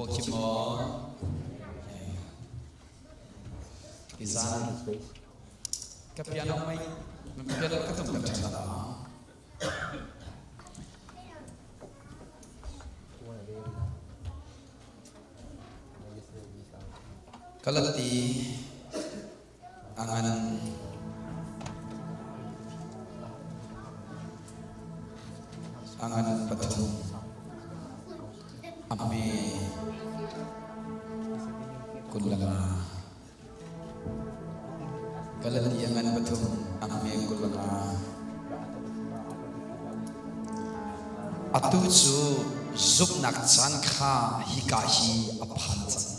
Pawkhim maw? Izan ka piano mei piano ka tum kan ṭhan la. Kalati angan angan pathum ame kulanga Galati angan pathum ame kulanga Atu cu zumhnak caan kha hika hi a phan cang.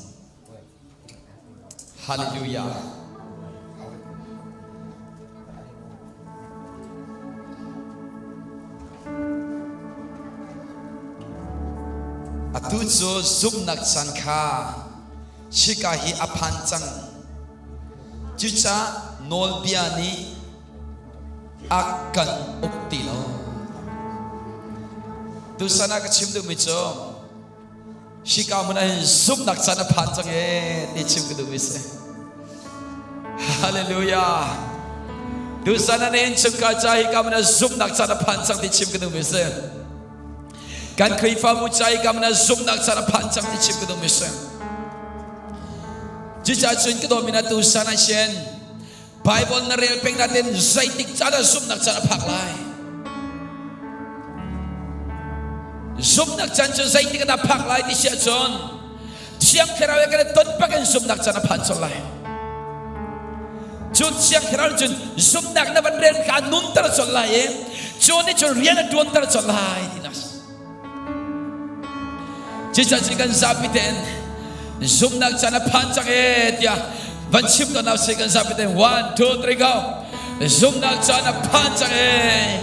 Hallelujah. Atu cu zumhnak caan kha hika hi a phan cang. Cucaah nawlbia nih a kan uk ti lo. Tusan ah ka chim duhmi cu Hika hmun ah hin zumhnak caan a phan cang ee ti chim ka duhmi si. Hallelujah. Tusan ah nihin chungka ca hika hmun ah zumhnak caan a phan cang ti chim ka duhmi si. Kan Khrihfabu ca hika hmun ah zumhnak caan a phan cang ti chim ka duhmi si. Cucaah cun ka dawmi na tusan ah hin Bible na rel peng natin zeitik caan ah zumhnak caan a phak lai? Zumhnak caan cu zeitik ah phak lai ti si ahcun Thiang Thlarau he kan i ton bak in zumhnak caan a phan colh lai. Cun Thiang Thlarau nih cun zumhnak na van rel kha a nunter colh lai i cu nih cun rian a ṭuanter colh lai ti na Cucaah kan zapi tein zumhnak caan a phan cang ee tiah van chim tawn hna sih kan zapi tein one two three go zumhnak caan a phan cang ee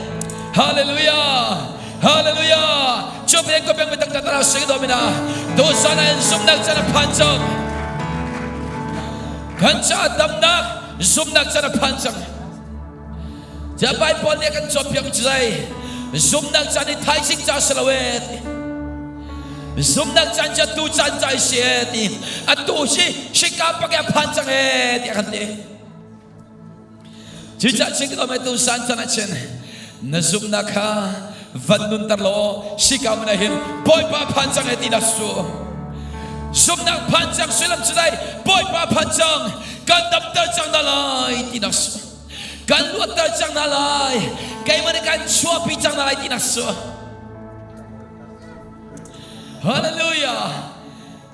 hallelujah hallelujah cu beng ko beng tak tak sing do mina tu sana in zumhnak caan a phan cang kan ca damnak zumhnak caan a phan cang Tiah Bible nih a kan cawnpiak cu zei zumnak caan hi thaizing ca si lo ee ti zumnak caan cu atu caan ca si ee ti atu si shika pak a phan cang ee ti a kan ti cucaah chin ka tu san chan ah chin na zumnak kha van nunter law shika mun ah hin bawipa phan cang ee ti na su zumnak phan cang sulam cu dai bawipa phan cang kan damter cang na lai ti na su kan luatter cang hna lai keimah nih kan chuahpi cang hna lai tinak su hallelujah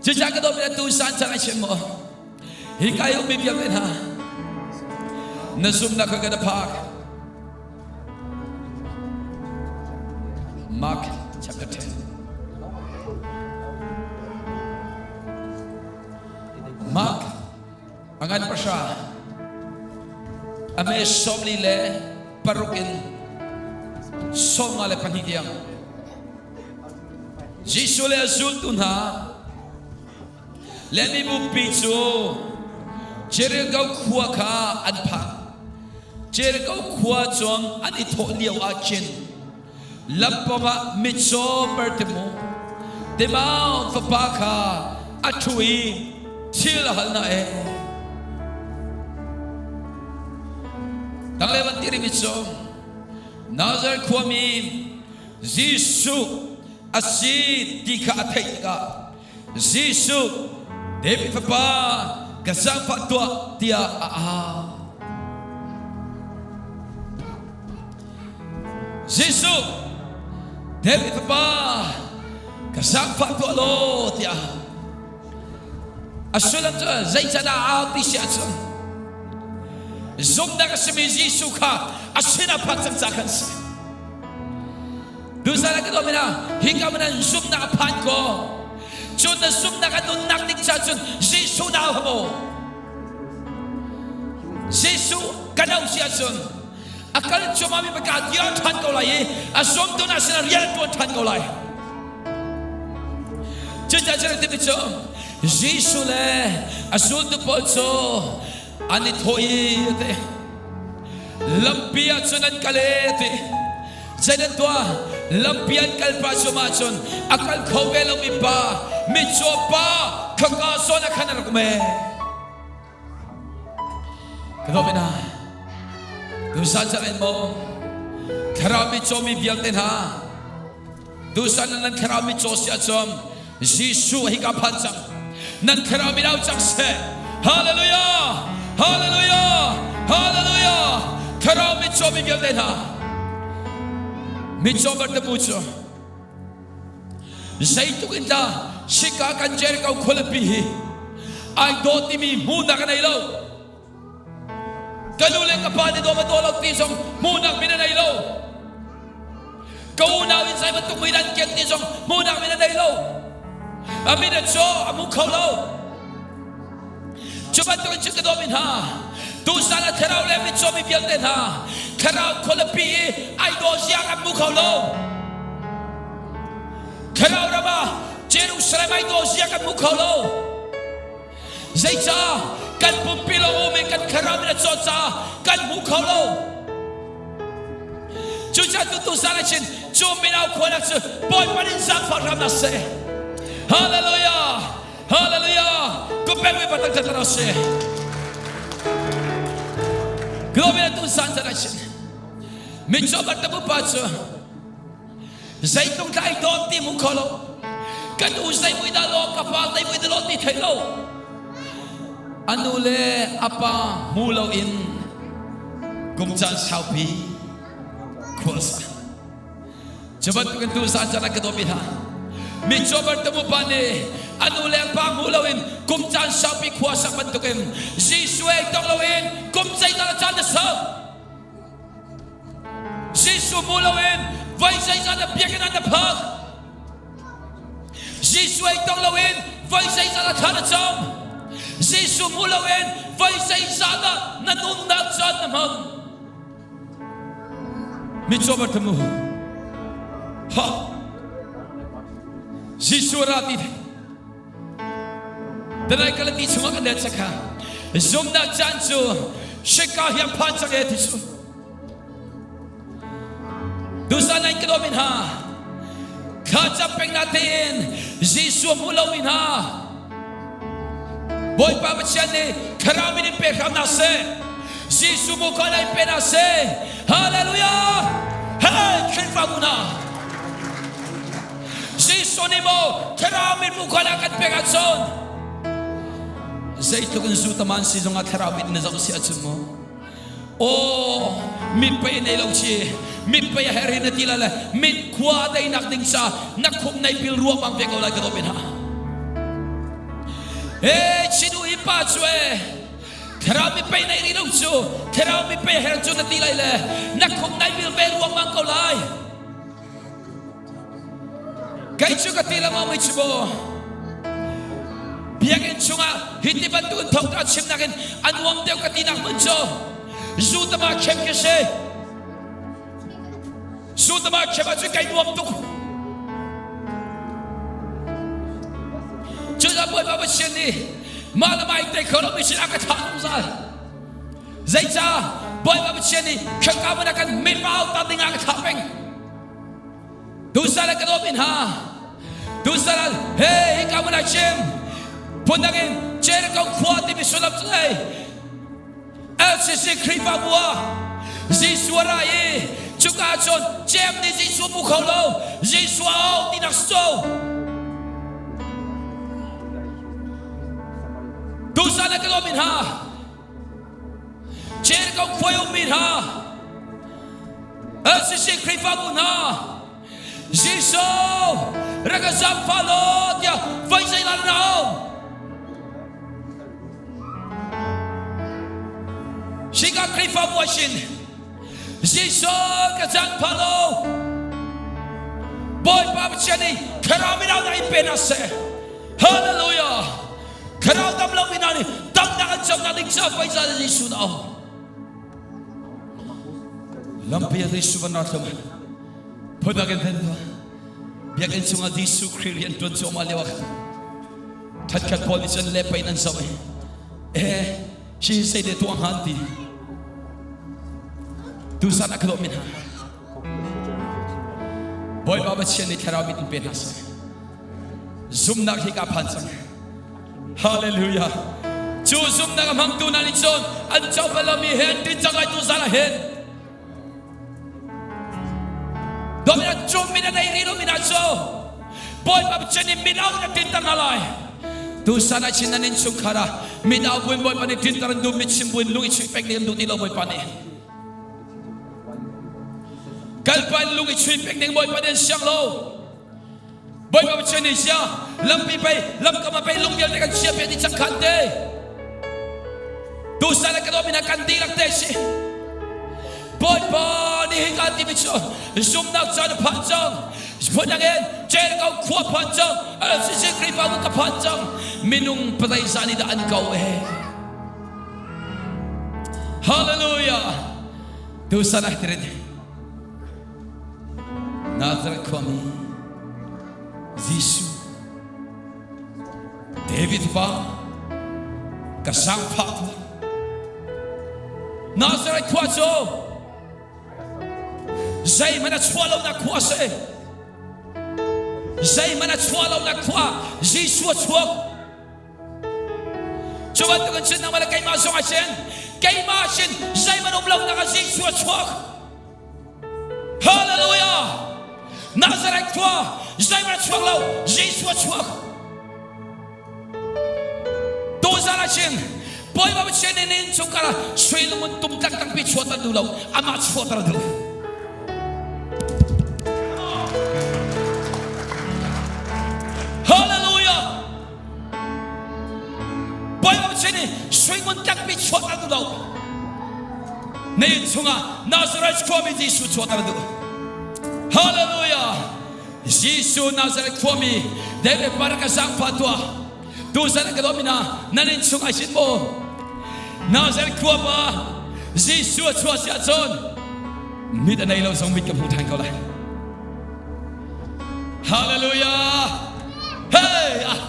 cucaah ka dawt tu san cang ai chim maw hi kai ummi vialte hna na zumnak kha kan phak Mark chapter 10 Mark A ngan pahra a me 46 in 52 tiang Jesuh le a zultu hna le mibupi cu Jericho khua kha an phak. Jericho khua cun an i thawh lio ah khin lampawng ah mitcaw Bartimu Timau fapa kha a ṭhu i thil a hal hna ee. Tangle van tiri mitcaw Nazareth khuami Jesuh a si ti kha a theih tikah Jesuh David fapa ka zaangfah tuah tiah a au. Jesuh David fapa ka zaangfah tuah law tiah a sullam cu zeicadah a au ti si ahcun zumnak a simi Jesuh kha a sinah phak cang ca khan si. Tuzan ah ka dawm ina hika man an zumnak a phan ko. Cun na zumnak a nunnak ding cha cun Jesuh na au mo. Jesuh kan au si ahcun a kal cuahmah mi paka dir ṭhan ko lai i a zuam tu na sinah rian ṭuan ṭhan ko lai. Cucaah cun timi cu Jesuh le a zultu pawl cu an i thawh i te lampi ah cun an kal e ti zei nan tuah Lampi an kal pah cum ahcun a kal kho ve lomi pa mitcaw pa khaka zawn ah khan a rak um ee. Ka dawt hna, tusan cang in maw thlarau mitcaw mi vialte hna tusan nan thlarau mitcaw si ahcun Jesuh hika phan cang nan thlarau min au cang seh. Hallelujah! Hallelujah! Hallelujah! Thlarau mitcaw mi vialte hna mitcaw bartamu cu zeitluk in dah sika kan Jericho khualipi hi ai dawt timi hmuhnak a nei lo. Ka nu le ka pa nih dawm a daw lo ti zong hmuhnak min a nei lo. Ka unau in zei bantuk min an ken ti zong hmuhnak min a nei lo. A min a caw a hmu kho lo. Cu bantukin cu ka dawmi hna, tusan a thlarau le mitcaw mi vialte hna, thlarau khualipi i ai daw ziang an hmu kho lo. Thlarau ram ah Jerusalem ai daw zia kan hmu kho lo. Zeicah kan pumpi lo um in kan thlarau in a caw caah kan hmu kho lo. Cucaah tutu zan ah chin cu mino khuanak cu Bawipa nih zaangfah hram hna seh. Hallelujah! Hallelujah! Kupeng mi patang chan seh. Glory tu zan zan ah chin mitcaw bantuk upa cu zeitluk tlai dawt ti mu kho lo kan u zei mui dah law ka pa zei mui dah law ti thei lo anu le apa hmu lo in kum caan saupi khua sa cu bantukin tu zan caan ka dawt mi hna mi cobar tamu pa nih anu le pa hmu lo in kum caan saupi khua sak bantukin Jesuh ei tong lo in kum zeidah caan na sau Jesuh hmu loin voi zeizat na biakinn ah na phak. Jesuh ei tong loin voi zeizat ah thla na cam. Jesuh hmu loin voi zeizat ah na nunnak caan na hmang. Mitcaw bar mu. Ha. Jesuh ra ti Tanai kalati chungah kan let sakha. Zumnak caan cu shika hiam phan cang e ti su. Dusan nai ka min ha. Thla cam peng na tein Jesuh hmu lo mi hna. Bawipa Pathian nih thlarau min in pe hram na seh. Jesuh mu ka lai pe na seh. Hallelujah! Hey, Khrihfabu hna. Jesuh nih maw thlarau mit hmuh kha kan pek ahcun zeitluk in zu taman si zongah thlarau mit na zoh si ahcun maw aw mit pei nei lo chi mit pei a her hi na ti la le mit khua deinak ding ca na khum nei pil ruang bang ve ko lai ka dawt ha he chinu hi pa chu e thlarau mi pei nei ri lo chu thlarau mi pei her chu na ti lai le na khum nei pil ve ruang bang ko lai Kei cu ka ti lengmang mi cu maw biakinn chungah hi ti bantukin thawngṭha chimnak in a nuam deuh ka tinak hmun cu Zutama khem khi si. Zutama khem ahcun kai nuam tuk. Cucaah Bawipa Pathian nih mah le mah in tei kho lomi sin a ka thlah zungzal. Zeicah Bawipa Pathian nih khangka hmun ah kan mit au ta ding ah ka thlah peng. Tusal ka dawt hna. Tusal he hika hmun ah chim. Phundang in Jericho khua timi sullam cu hei LCC Khrihfabu ah Jesuh ra i cuka cun Jeim nih Jesuh hmu kho lo Jesuh au tinak so Tusal ka dawt hna. Jericho khua i ummi hna LCC Khrihfabu hna Jesuh rak ka zaangfah law tiah voi zeilah na au Hika Khrihfabu ah sin Jesuh ka zaangfah law Bawipa Pathian nih thlarau min au na in pe na seh Hallelujah Thlarau dam lo mi hna nih damnak an camnak ding caah paisa le Jesuh na au. Lampi ah Jesuh van ra thlum. Phudak in then tuah. Biakinn chungah Jesuh Khrih rian ṭuan cuahmah lio ah khan ṭhatkhat pawl nih cun le pain an zoh i eh hi zei deh tuah hnga an ti. Tuzan ah ka dawh mi hna. Bawipa Pathian nih thlarau mit in pe hna seh. Zumnak hi ka phan cang. Hallelujah. Cu zumnak a hmangtu hna nih cun an co bal lomi he an tin cang lai tu zan ah hin. Domina cu min a nei rih lo min ah cu Bawipa Pathian nih min au na tinter hna lai. Tu san ah chin nan innchungkhar ah min au buin Bawipa nih tinter an duh mit chim buin lung i chuih pek ning an duh ti lo Bawipa nih. Kalpa in lung i chuih pek ning Bawipa nih an siang lo. Bawipa Pathian nih sia lampi pei lamkam ah pei lung vialte kan chia pe ti cang khan te. Tu san ah ka dawm in kan dihlak te si. Bawipa nih hi ka timi cu zumnak caan a phan cang. Phun angin Jericho khua phan cang. LCC Khrihfabu ka phan cang. Minung patei zan nih dah an ko e. Hallelujah. Tu san ah tirin. Nazareth khuami Jesuh David pa ka zaangfah tuah. Nazareth khua cu zeihmanh a chuah lonak khua a si. Zeihmanh a chuah lonak khua Jesuh a chuak. Cu bantukin cun nangmah le keimah zong ah sin keimah sin zeihmanh um lonak ah Jesuh a chuak. Hallelujah! Nazareth khua zeihmanh a chuak lo, Jesuh a chuak. Tuzan ah cun Bawipa Pathian nih nin chungkhar ah sui lungun tum tlak tampi chuahter duh lo, amah chuahter duh. Hallelujah! Bawipa Pathian nih sui ngun tlakpi chuahter duh lo. Na inn chungah Nazareth khuami Jesuh chuahter duh. Hallelujah! Jesuh Nazareth khuami David par ka zaangfah tuah. Tuzan ka dawmi hna nan inn chung ai sin maw? Nazareth khua pa Jesuh a chuah si ahcun mit a nei lo zong mit ka hmu ṭhan ko lai. Hallelujah! Hey! Ah!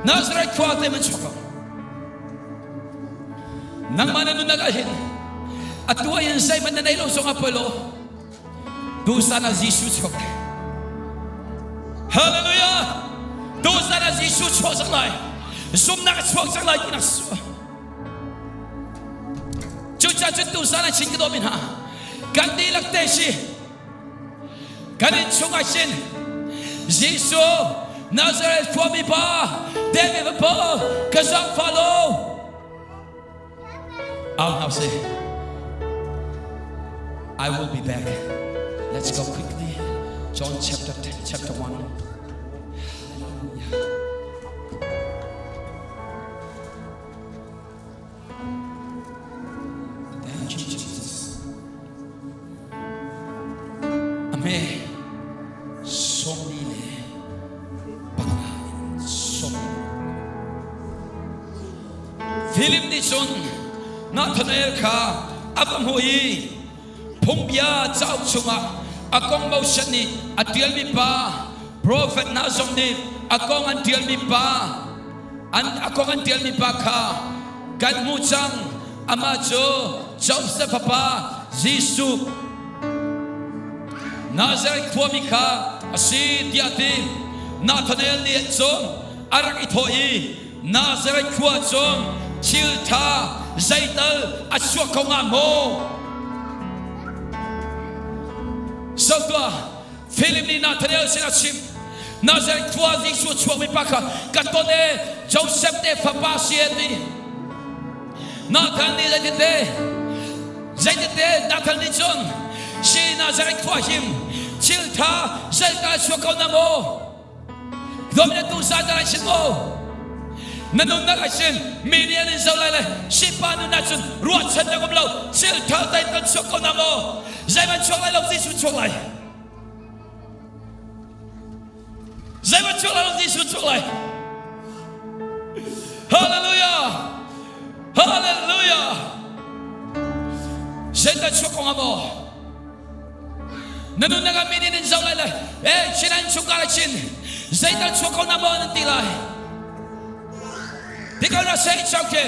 Nazareth khua te man chuak lo. Nangmah na nunnak ah hin atu ah hin zeihmanh na nei lo zong ah poi lo. Tusan ah Jesuh chuak. Hallelujah! Tusan ah Jesuh chuak cang lai. Zumnak a chuak cang lai ti nak su. Cucaah cun tusan ah chin ka dawmi hna. Kan dihlak te si. Kan inn chungah sin Jesuh Nazareth khuami pa David fapa ka zaangfah law au hna sih. I will be back. Let's go quickly. John chapter 10, chapter 1. Hallelujah. Thank you, Jesus. Ame sawmli le panga in sawmli. Philip nih cun Nathanael kha a va hmuh i phungbia cauk chungah a kong Moses nih a ṭialmi pa profet hna zong nih a kong an ṭialmi pa an a kong an ṭialmi pa kha kan hmuh cang amah cu Joseph fapa Jesuh Nazareth khuami kha a si tiah a ti. Nathanael nih cun a rak i thawh i Nazareth khua cun thil ṭha zeital a chuak kho hnga maw? Zoh tuah, Philip nih Nathanael sin a chim. Nazareth khua Jesuh chuakmi pa kha ka ton e Joseph te fapa si e ti. Nathan nih zeitinte zeitinte Nathan nih cun si Nazareth khua him thil tha zeital chuak ko na maw? Dawm na tu sa ai sin maw? Na nunnak ai sin mi nih an in zoh lai le sipa nun ahcun ruahchannak um lo thil tha zeital chuak ko na maw? Zeihmanh chuak lai lo Jesuh chuak lai. Zeihmanh chuak lai lo Jesuh chuak lai. Hallelujah! Hallelujah! Zeidah chuak kong maw? Na nunnak ah mi nih nan zoh lai le eh chin an chungkar a chin zeital chuak ko na maw nan ti lai. Tikau na sei chau ke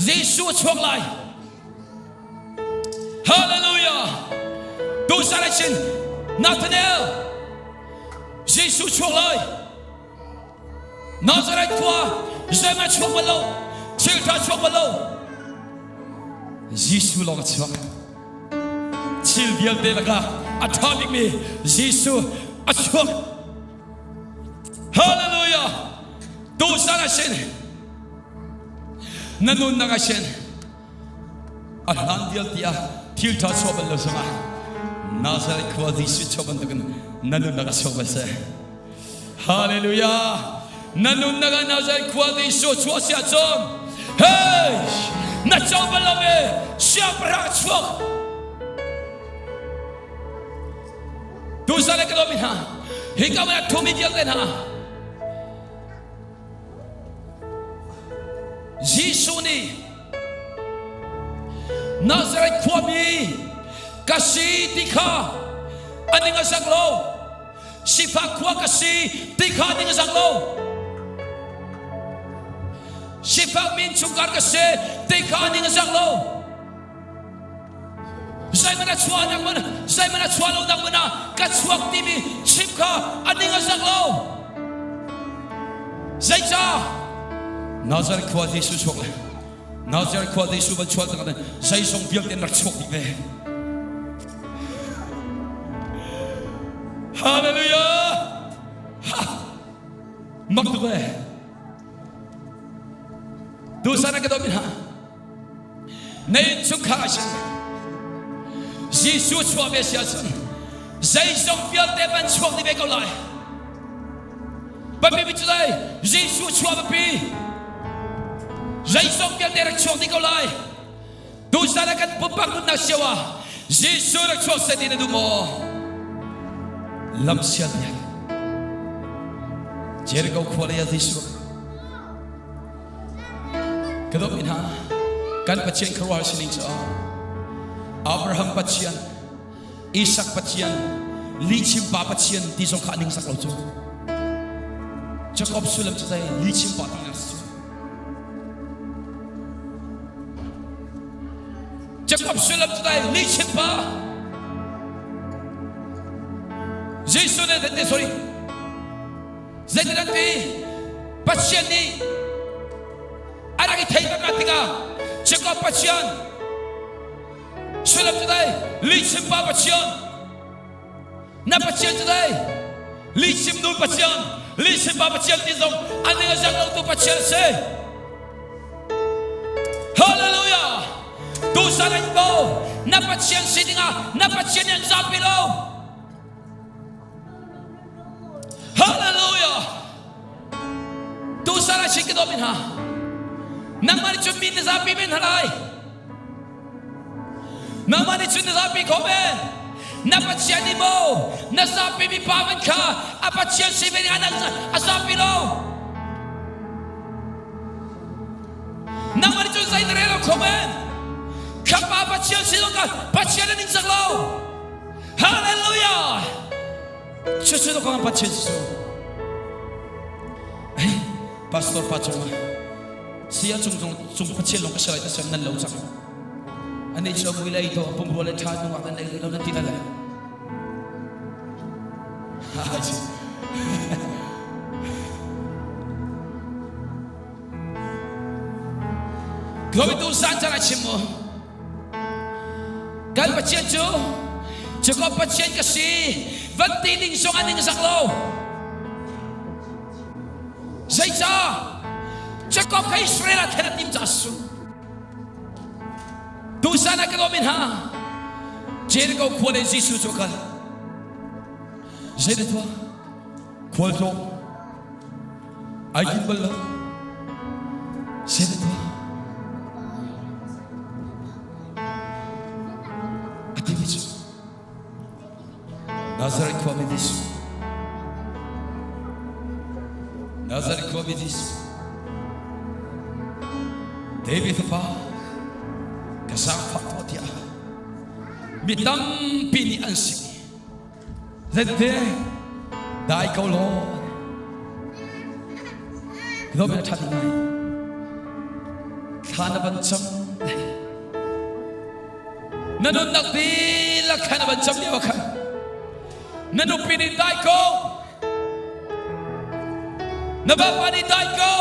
Jesuh a chuak lai. Hallelujah! Tuzan ah cun Nathanael Jesuh chuak lai. Nazareth khua zeihmanh chuak bal lo, thil ṭha chuak bal lo. Jesuh lawng a chuak. Thil vialte lakah a ṭha bikmi Jesuh a chuak. Hallelujah! Tuzan ah sin na nunnak ah sin a hlan vialte ah thil ṭha chuah bal lo zongah Nazareth khua Jesuh chuah bantukin na nunnak a chuak bal seh. Hallelujah! Na nunnak ah Nazareth khua Jesuh chuah si ahcun hey na co bal lo mi siangpahrang chuak Tuzan ka lawm hna hi ka man thumi vialte hna Jesuh nih Nazareth khuami ka si ti kha a ning a zak lo sifak khua ka si ti kha ning a zak lo sifak min chungkar ka si ti kha ning a zak lo Zeihmanh a chuah nak man zeihmanh a chuah lo nak man ah ka chuak timi chim kha a ning a zak lo. Zeicah? Nazareth khua Jesuh chuak le Nazareth khua Jesuh van chuah tak zeizong vialte an rak chuak dih ve. Hallelujah! Ha! Mak tuk eh. Tusan ah ka dawt mi hna. Na innchungkhar ah sin Jesuh chuah ve si ahcun zeizong vialte van chuak dih ve ko lai. Biapi cu lai Jesuh chuah biapi zeizong vialte rak chuak dih ko lai. Tuzan ah kan pumpak nunnak cio ah Jesuh rak chuak seh ti na duh maw? Lam sial piak. Jericho khua lei ah Jesuh Ka dawtmi hna, kan Pathian khuaruahhar sining cu Abraham Pathian, Isak Pathian, lihchim pa Pathian ti zong kha a ningzak lo cu. Jacob sullam cu zei lihchim pa tinak si cu. Jacob sullam cu dai lihchim pa. Jesuh nih sorry Zeitin an ti? Pathian nih a rak i thei bak tikah Jacob Pathian sullam cu dai lihchim pa Pathian na Pathian cu dai lihchim nu Pathian lihchim pa Pathian ti zong an ning a zang lo tu Pathian si Hallelujah tu san an bo na Pathian si dingah na Pathian nih an zapi lo Hallelujah! Tusara chin ka dawt hna. Nangmah nih cun mi na zapi men hna lai. Nangmah nih cun na zapi kho men. Na Pathian nih maw na zapi mi pa man kha a Pathian si ve ding ah a zapi lo. Nangmah nih cun zei na rel lo kho men. Kha pa Pathian si lo ka Pathian na ning cak lo. Hallelujah! Cucu na kong Pathian cu. Hey, pastor pa cung ah sia cung cung cung Pathian lung ka si lai ta nan lo cang. Ani cu mui lei to pumrua le tha nungak nan ei lo nan ti la. Glory to san chan a chim mu. Kan Pathian cu Jacob Pathian ka si van ti ding zong an ning zak lo. Zeicah? Jacob kha Israel ah then a tim ca su. Tusan ah ka lawm in ha. Jericho khua le Jesuh cu kal. Zei na tuah? Khual tlawng. Ai kin bal lo. Zei na tuah? A timi cu Nazareth khuami Jesuh Nazareth khuami Jesuh David fapa ka zaangfah tuah tiah mi tampi nih an si Zeite dai ko law Lawm in a ṭhat ngai thla na van cam. Na nunnak dihlak khan a van cam lio ah khan na nupi nih dai ko, na vapa nih dai ko,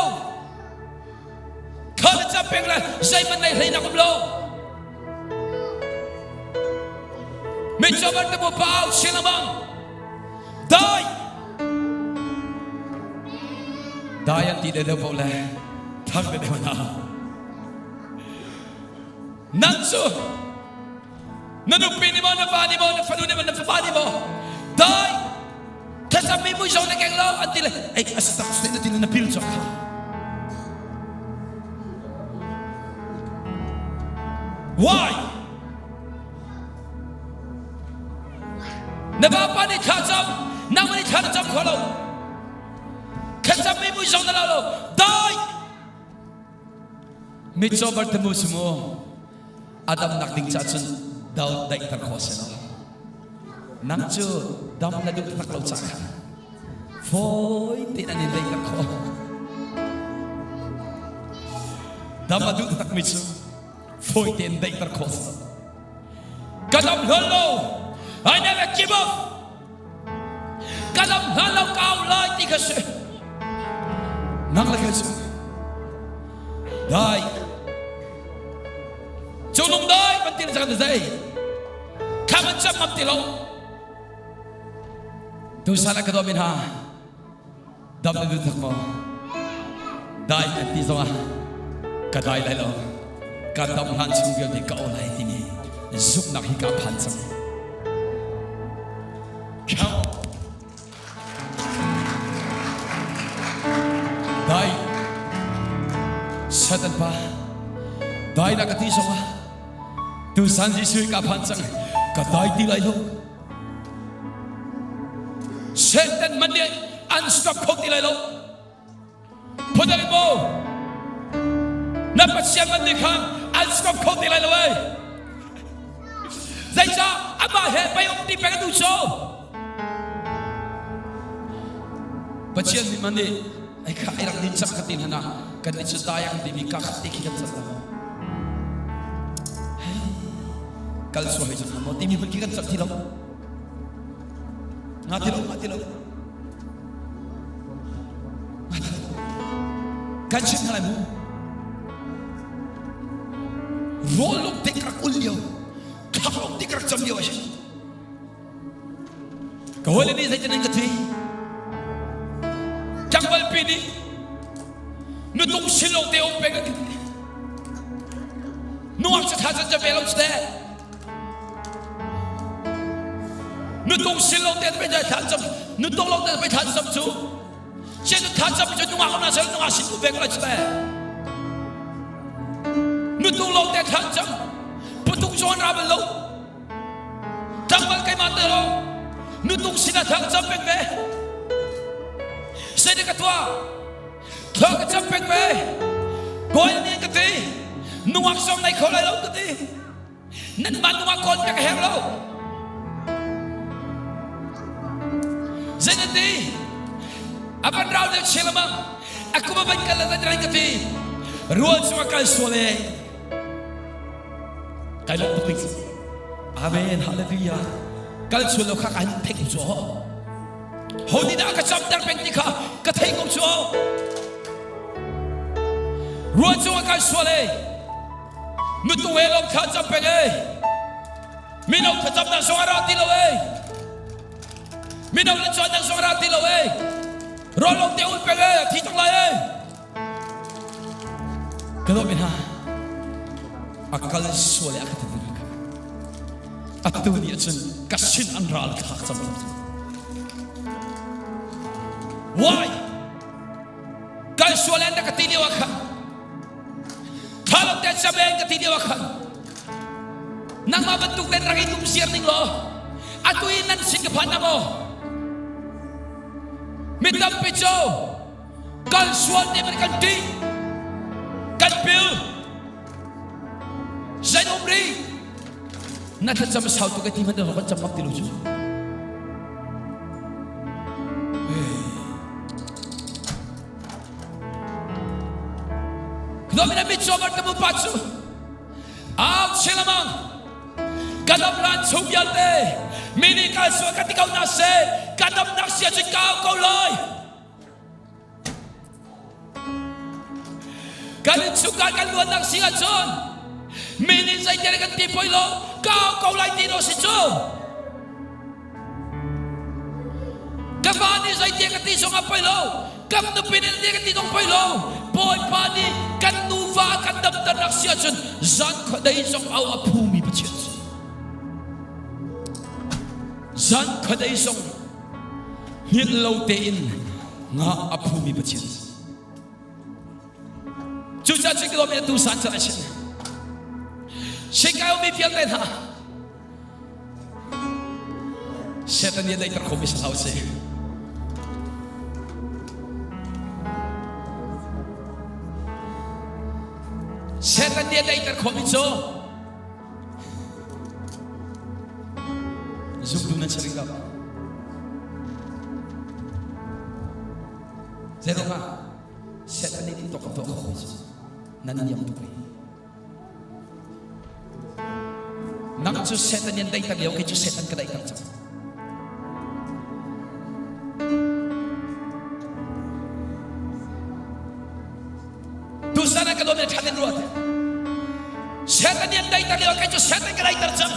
kha na cam peng lai zeihmanh nei hleinak um lo. Mitcaw ban te mu pau chin lamang dai dai an ti deuh deuh le thang deuh deuh na nang cu na nupi nih maw na va nih maw na fanu nih maw na fapa nih maw dai thlacam mi mui zong na keng lo an ti le ei a si tak na ti le na pil cawk kha why Na vapa nih thla cam, nangmah nih thla na cam kho lo. Thlacam mi mui zong na lo lo. Dai! Mitcaw Bartimaeus mu a damnak ding ca cun dau daihter khawh si lo. Nang cu dam na duh tak lo ca kha fawi tein an in daihter khawh. Dam a duh takmi cu fawi tein daihter khawh si lo. Ka dam hlol lo. I never give up. Ka dam hlan lo ka au lai ti kha si. Nang le kha si. Dai. Cunung dai ban ti le zai. Kha man cham ngam ti lo. Tu sana ka do min ha. Dam na duh tak maw? Dai an ti zongah ka dai lai lo. Ka dam hlan chung vialte ka o lai timi zumhnak hi ka phan cang. Count. Dai. Satan pa. Dai na ka ti zongah tusan Jesuh ka phan cang. Ka dai ti lai lo. Satan man nih an stop kho ti lai lo. Phundang in maw na Pathian man nih khan an stop kho ti lai lo ei. Zeicah amah he pei um ti peng a duh cu. Pathian nih man nih ai kha ai rak din cak ka ti hna kan nih cu dai kan timi ka khat te khi kan cat lo. Kal sual hei cang maw timi hmun khi kan cat ti lo. Nga ti lo, nga ti lo. Kan chim hna lai mu. Rawl lung tik rak ul lio, khak lung tik rak cam lio a si. Ka hawile nih zeitin an ka ti? Tlangval pi nih nutung sin lo te um peng an ka ti. Nungak cu tha cun ca ve lo cu teh. Nutung sin lo te pe thla cam nutung lo te pe thla cam cu sian nu thla cam cu nungak na sel nungak sin ku ve ko lai cu teh. Nutung lo te thla cam putung zawn ra bal lo. Tlangval keimah te lo nutung sinah thla ka cam peng ve. Zei ka tuah? Thla ka cam peng ve. Kawi nih ka ti. Nungak zong nei kho lai lo ka ti. Nanmah nungak kawn ka herh lo. Zei na ti? A van rau deuh chin lamang. A kum a van kal la ka ti. Rual cu a kal sual ee. Kai lawm tuk ding Amen hallelujah kal chuan lo kha ka hin theih ko cu ho nih dah ka camter peng ti kha ka thei ko cu ruah cung ah kai sual e nutung he lawm thla cam peng e mino thlacam nak zong a ra ti lo e mino le chuan nak zong a ra ti lo e rawl lo te ul peng e thi cang lai e Ka dawt mi hna, a kal sual i a ka ti ka. Atu ni ahcun ka sin an ral thlak cang. Why? Kal sual an ka ti lio ah khan thla te chaben ka ti lio ah khan nangmah bantuk ten rak i tum siar ning law atu i nan sin ka phan na maw mi tampi cu Kan sual te man kan ṭih. Kan pil. Zei um ri. Na thlacam sau tu ka ti hmanh kan cam bak ti lo cu. Domina mit cu amar tamu pa cu. Au chilamang. Ka dam hlan chung vialte mi nih ka sual ka ti ko hna seh ka damnak sia cu kau ko lai. Kan innchungkhar kan luatnak si ahcun mi nih zeitel kan ti poi lo kau ko lai ti no si cu. Ka va nih zeitia ka ti zong a poi lo. Kan nupi nih zeitia ka ti zong poi lo. Bawipa nih kan nuva kan damternak si ahcun zan khuadei zong au a phumi Pathian si. Zan khuadei zong hngilh lo tein nga a phumi Pathian si. Cucaah cun ka lawm i atu san cu a chim. Sikai mi vialte hna Satan nih a daihter khomi si hlah usih. Satan nih a daihter khomi cu zumtu nan si rih lo. Zeiruangah Satan nih tuah tuah khomi cu nan niam tuk rih. Nang cu Satan nih an daihter lio, kei cu Satan ka daihter cang. Tusan ah ka dawt ṭhan in ruat. Satan nih an daihter lio, kei cu Satan ka daihter cang.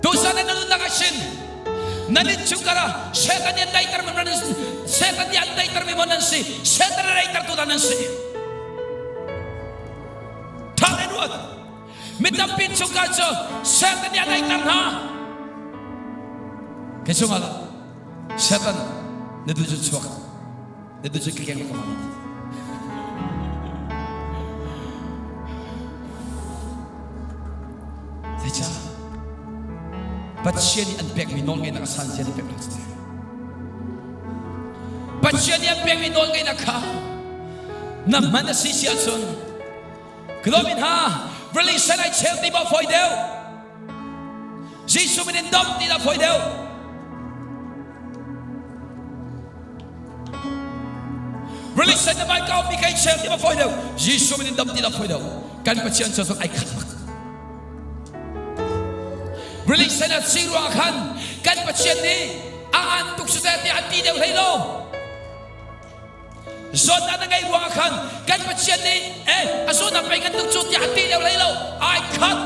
Tusan ah na nunnak ah sin nan innchungkhar ah Satan nih an daihter mi nan Satan nih an daihter mi maw nan si Satan a daihtertu dah nan si Tha tein ruat mi tampi innchungkhar cu Satan nih a daihter hna kei chungah Satan na duh cu chuak na duh cu ka keng ka mang Zeicah? Pathian nih an pekmi nawlngeihnak a san zia an pek lo cu. Pathian nih an pekmi nawlngeihnak kha na hman a si si ahcun Glomin ha release ai cheu ti maw fawi deuh Jesuh min in dom ti dah fawi deuh Release na mai kau mi kai cheu ti ma fawi deuh Jesuh min in dom ti dah fawi deuh kan Pathian cu ai khat bak Release na si ruang khan kan Pathian nih a ngan tuk su te an ti deuh hlei lo Zawtnak na ngeih ruangah khan kan Pathian nih eh a zawtnak pei kan tuk cu tiah a ti deuh hlei lo ai khat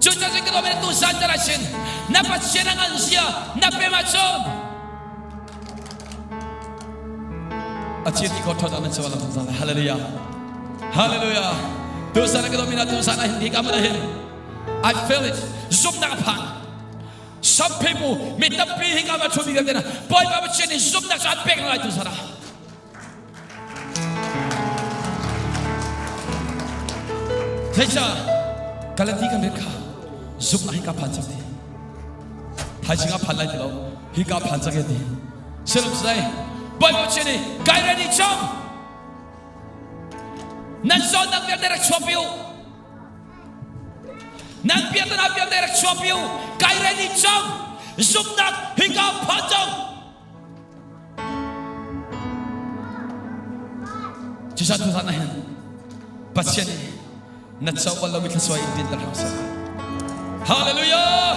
Cucaah cun ka dawmi tu zan tar sin na Pathian a ngan zia na pem ahcun a thil ti kho thot an chuan lam zan hallelujah hallelujah tu zan ka dawmi na tu zan ah hin hi ka mun hin I feel it zumnak a phan Some people mi tampi hi ka ma thumi vialte na Bawipa Pathian nih zumhnak cu an pek lai tu sana. Zeicah Galati kan ret kha zumhnak hi ka phan cang ti. Thaizing ah phan lai ti lo hi ka phan cang ti. Silam sai Bawipa Pathian nih kai ready cang. Nan zawtnak vialte rak chuak u. Nan piahtana vialte rak chuahpi u. Kai ready cang. Zumhnak hika phan cang. Cusa tu na hin Pathian nih na co bal lomi thluachuah in dinter hram seh. Hallelujah!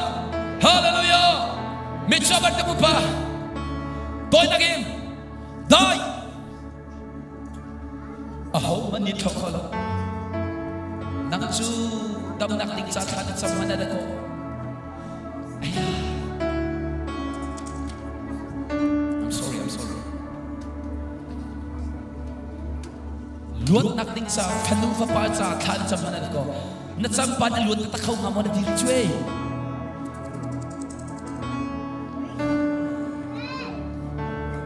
Hallelujah! Mitcaw ban ka pa tawinak in dai Ahohmanh nih thawk kho lo. Nang cu damnak ding ca thla na cam hmanh na kawh. I'm sorry, I'm sorry. Luatnak ding ca fanu fapa ca thla na cam hmanh na kawh. Na cam pa na luat na kho hnga maw na dir cuai.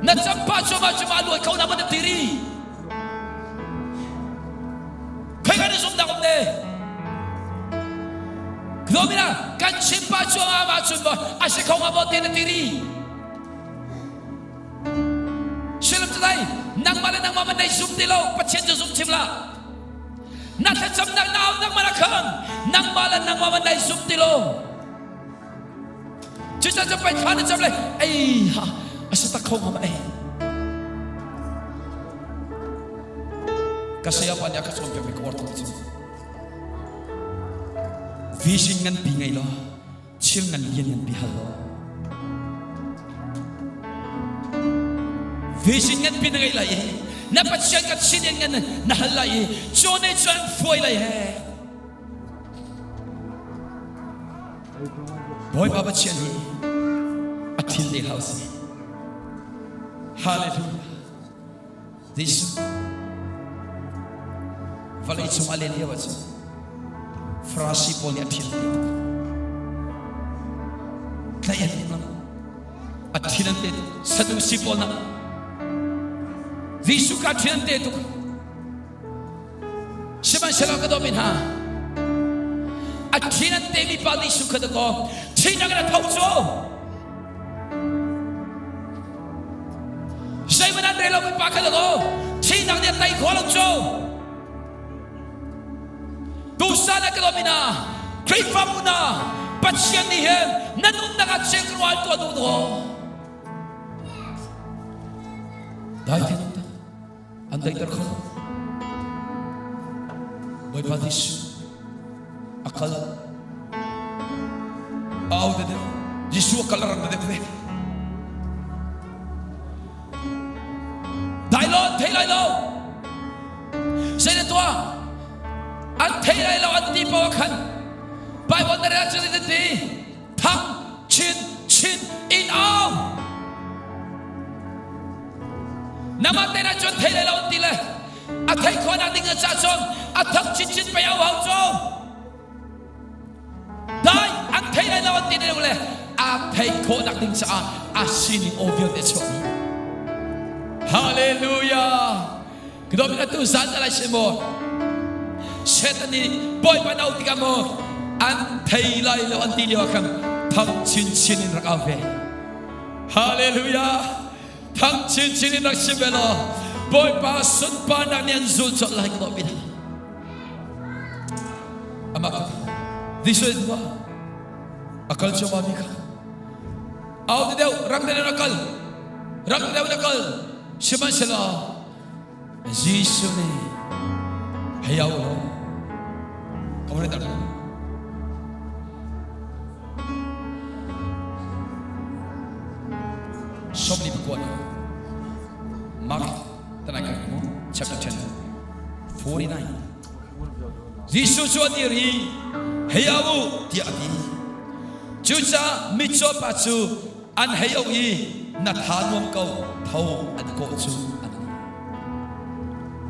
Na campa cuahmah cuahmah luat kho na man na tiri. Khoi kan zumnak um ne. Klomina kan chimpa cuahmah ma chun ba a si kho nga maw te na tiri. Silam cu dai nangmah le nangmah man nei zum ti lo Pathian cu zum chim la. Na thlacamnak na au nangmah na khang nangmah le nangmah man nei zum ti lo. Cucaah cu pei thla na cam le ei ha a si tak kho ngam ei. Ka sayapa nih a ka cawnpiakmi ka uar tuk cu. Vision nganpi ngei law thil ngan lian nganpi hal law vision nganpi na ngeih lai i na Pathian ka chin in ngan na hal lai i cu nih cun fuai lai he Bawipa Pathian hi a thil te hau si. Hallelujah. Jesuh vawlei cung a len lio ahcun Farasi pawl nih a thil te tuk. Tlaih an tuk a thil an te tuk. Sadusi pawl nak Jesuh ka thil an te tuk. Sihmanhsehlaw ka dawmi hna, a thin an temi pa Jesuh kha dakaw thihnak in a tho cu. Zeihmanh an rel lomi pa kha dakaw thihnak nih a tei khawh lo cu. Tusan ah ka dawmi hna, Khrihfabu hna, Pathian nih hin nan umnak ah chiang rual tuah duh daw. Dai te an daihter kho Bawipa Jesuh a kal a au de deuh Jesuh a kal a rang de deuh ve dai lo an thei lai lo zei na tuah an thei lai lo an ti paoh khan Bible na rel cu ti thang chin chin in au Namah te na cun thei le lo ti le a thei khawhnak ding ca cun a thang chinchin pei au hau cu dai an thei lai lo an ti le a thei khawhnak ding caah a sining aw vialte chuak Hallelujah Kidom atu zan alai se mo Satan nih Bawipa na au tikah maw an thei lai lo an ti lio ah khan thang chinchin in rak au ve Hallelujah Thang chinchin in rak si ve law Bawipa sunparnak nih an zul colh lai ka dawh Amah Jesuh in a kal cuahmah mi kha au ti deuh rang deuh na kal rang deuh na kal sihmanhsehlaw Jesuh nih hei au law ka van tar 24 Mark tanai kan mu chapter 10 49 Jesuh cu a dir i hei au u tiah a ti cucaah mitcaw pa cu an hei auh i na tha nuam ko tho an kawh cu an ti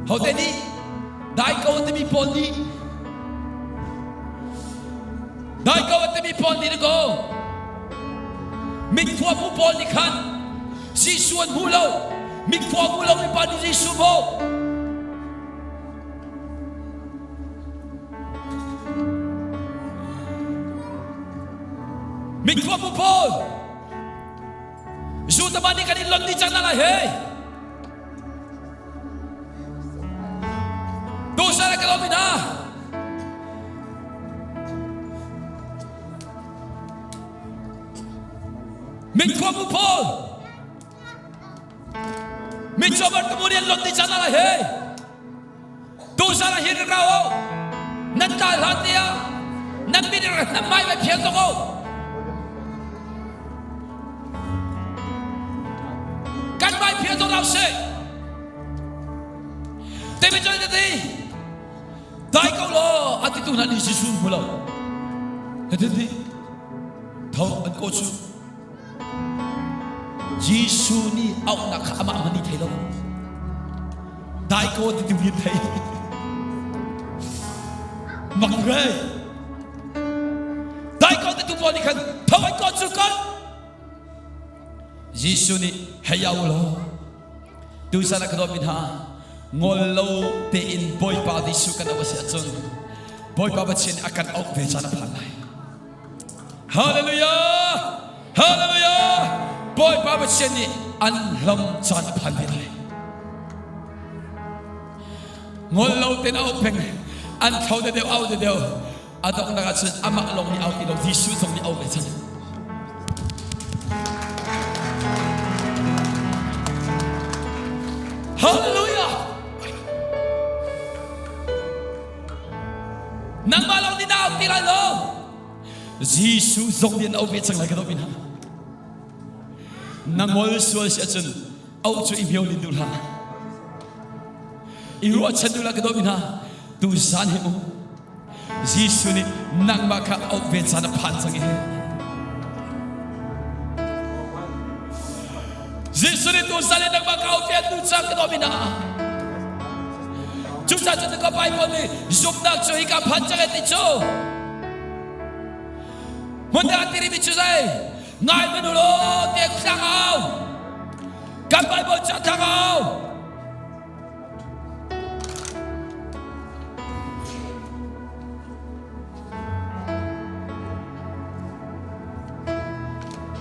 hote nih dai ko timi pawl nih dai ko timi pawl nih ko mitkhua mu pawl nih khan Jesuh an hmu lo mitkhua hmu lo mi pa nih Jesuh hmu Mitkhua mu pawl Zutama nih kan in lon dih cang hna lai hei Duhsah le ka lawm hna Mitkhua mu pawl Mitcaw Bartimu nih an lon dih cang hna lai hei Tuzan ah hin ra u nan tlai hlan te ah nan mit nan hmai vai phial tuk u kan hmai phial tuk rau sih David cu ti dai ko law a titu hna nih Jesuh hmu lo ti tho an ko cu Jesuh nih auhnak kha amah hmanh nih thei lo. Dai ko ti tu hin thei. Mak re. Dai ko ti tu pawl nih khan tho ai ko cu kal. Jesuh nih hei au law tuzan ah ka dawtmi hna ngol lo tein Bawipa Jesuh kan auh a si ahcun Bawipa Pathian nih a kan auh ve caan a phan lai. Hallelujah! Hallelujah! Bawipa Pathian nih an hlam caan a phan ve lai. Ngol lo ten au peng an thlo de deuh au de deuh a donghnak ah cun amah lawng nih au ti lo Jesuh zong nih au ve cang. Hallelujah! Nangmah lawng nih na au ti lai lo. Jesuh zong nih an au ve cang lai ka dawt mi hna. Na ngol sual si ahcun auh cu i hmio nin duh hlah. I ruahchan duh hlah ka dawt mi hna. Tu zan hi mu Jesuh nih nangmah kha auh ve caan a phan cang i. Jesuh nih tu zan hi nangmah kha auh ve an duh cang ka dawt mi hna. Cucaah cun ka Bible nih zumhnak cu hika phan cang e ti cu. Hmun dang ah tirimi cu zei? Ngai hmanh u law te thlang au. Kan Bible cu a thlang au.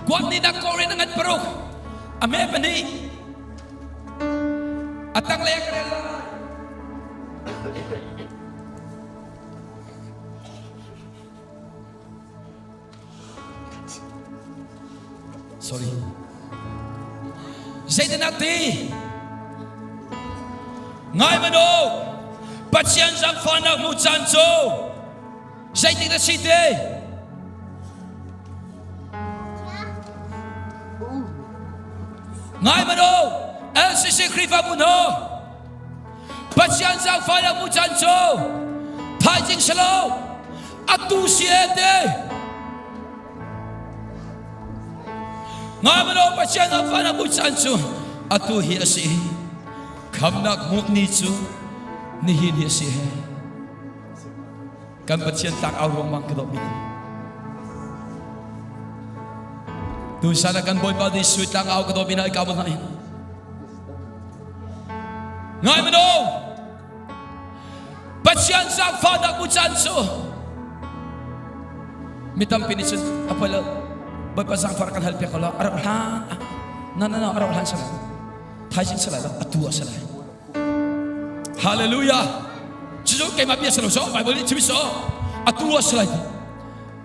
Kuat ni nak korin ngan paruk a me pahnih a tanglei a ka rel lai. Sorry. Zeitin a ti? Ngai mano Pathian zangfahnak mu caan cu zeitik na si te? Ngai mano LCC Khrihfabu hna Pathian zaangfahnak mu caan cu thaizing si lo atu si e te Ngai Pathian zaangfahnak mu caan cu atu hi a si khamnak hmuh ni cu nihin hi a si he kan Pathian tlak au ruangmang ka dawh mi tu sana kan Bawipa Jesuh tlang au ka dawh mi na ka mo hna Ngai mano Pathian zaangfahnak mu caan cu mi tampi nih cun a poi lo Bawipa zaangfah kan hal piak ko lo a rauh hlan na na na a rauh hlan salai thaizing salai lo atu ah salai Hallelujah cucu keimah bia salo so Bible nih chim so atu ah salai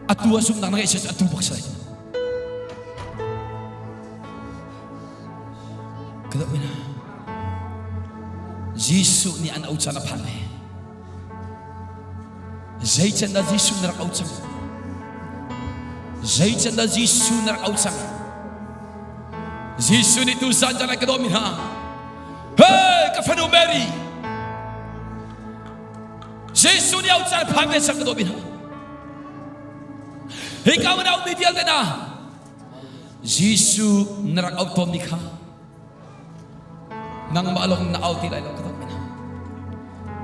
atu ah zumhnak na ngeih atu bak salai Jesuh nih an auh caan a phan ve. Zei can dah Jesuh na rak auh cang? Zei can dah Jesuh na rak auh cang? Jesuh nih tu zan caan ka dawmi hna. Hey, ka fanu Mary. Jesuh nih auh caan phan ve cang ka dawmi hna. Hi ka unau mi vialte hna, Jesuh na rak auh tawnmi kha nangmah lawng na au ti lai lo ka dawt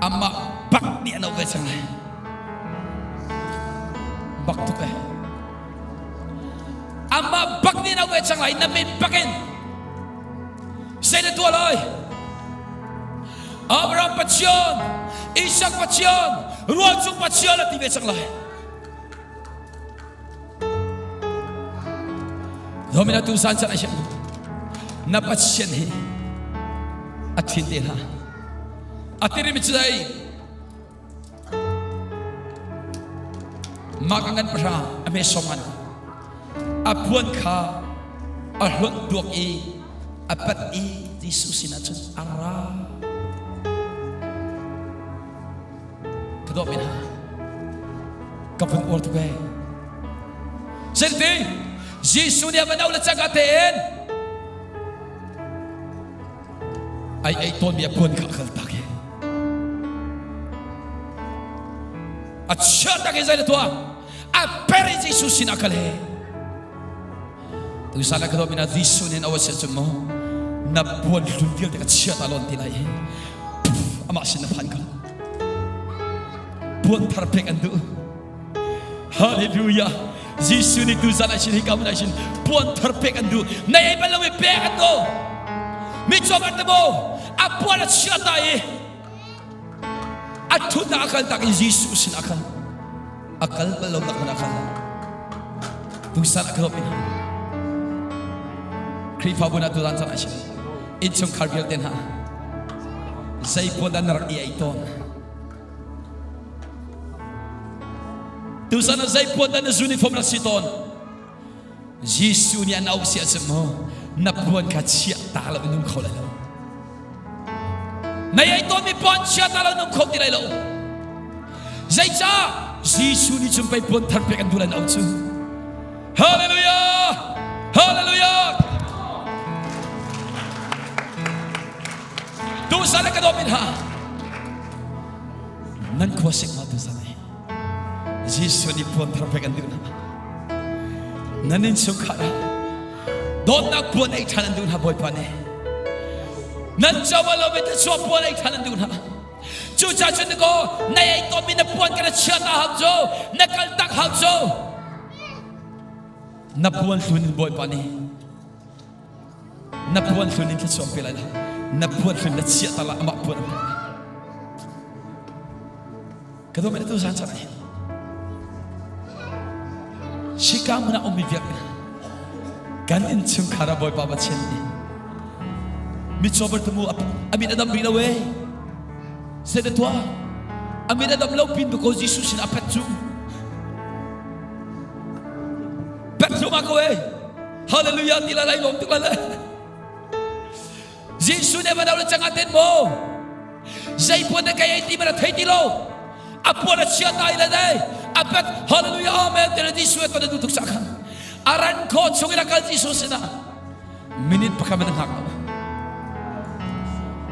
amah bak nih an auh ve cang lai bak tuk eh amah bak nih an auh ve cang lai na min bak in zei na tuah lai Abraham Pathian Isaac Pathian rualcung Pathian a ti ve cang lai Domina tu san chan ashe na Pathian hi a thin te hna a tiri mi chai mak ngan pahra a me soman a puan kha a hlonh duak i a pat i Jesuh sinah cun a ra Ka dawt mi hna, ka vun uar tuk ee. Zeiti Jesuh nih a van auh le cangka tein ai ei tawnmi a puan kha a kal tak i a chiah tak i zei na tuah a per i Jesuh sinah kal he Tuisan ah ka dawt mi hna Jesuh nih na si cun maw na puan hlun vialte ka chia ta lawn ti lai hi amah sin na phan ko puan thar pek an duh Hallelujah Jesuh nih tuzan ah sin hi ka mun ah sin puan thar pek an duh na ei bal lo i pek an duh mi cawm an mo a puan a chia ta i a thutnak a kal tak i Jesuh sin a kal a kal bal lo nak hmanh a kal tusan a ka in Khrihfabu na tutan cang a innchungkhar vialte hna zei puan dah na rak i ei tawn tusan ah zei puan dah na uniform rak si tawn Jesuh nih an auh si ahcun maw na puan kha chiah ta lo in um kho lai lo na ei tawnmi puan chia ta lo in um kho ti lai lo zeicah? Jesuh nih cun pei puan thar pek an duh lai na au cu. Hallelujah! Hallelujah! Tu zan ka dawt min ha. Nan khua sik ma tu zan Jesuh nih puan thar pek an duh hna. Nan inn chungkhar ah dawtnak puan ei ṭhan an duh hna Bawipa nih. Nan co lo mi thluachuah puan ei ṭhan an duh hna. Cucaah cun kaw na ei tawnmi na puan ka na chia ta hau cu, na kal tak hau cu. Na puan hlun in Bawipa nih na puan hlun in thluachuah pe lai lo. Na puan hlun na chia ta la amah puan an pek lai. Ka dawt tu zan chan hin Shika hmun ah ummi vialte kan innchungkhar ah Bawipa Pathian nih mitcaw bertemu a min a dam rih lo ee zei na tuah a min a dam lo pin ko Jesuh sin a pet cu pet thluahmah ko ee hallelujah ti la lai lawm tuk la le Jesuh nih van le cang ah ten maw zei puan na kai ei ti man a thei ti lo a puan a chia ta i le dai a pet hallelujah amen te le Jesuh ton du tuk sa khan a ran kho chung in a kal Jesuh sinah minute pakhat man hngak lo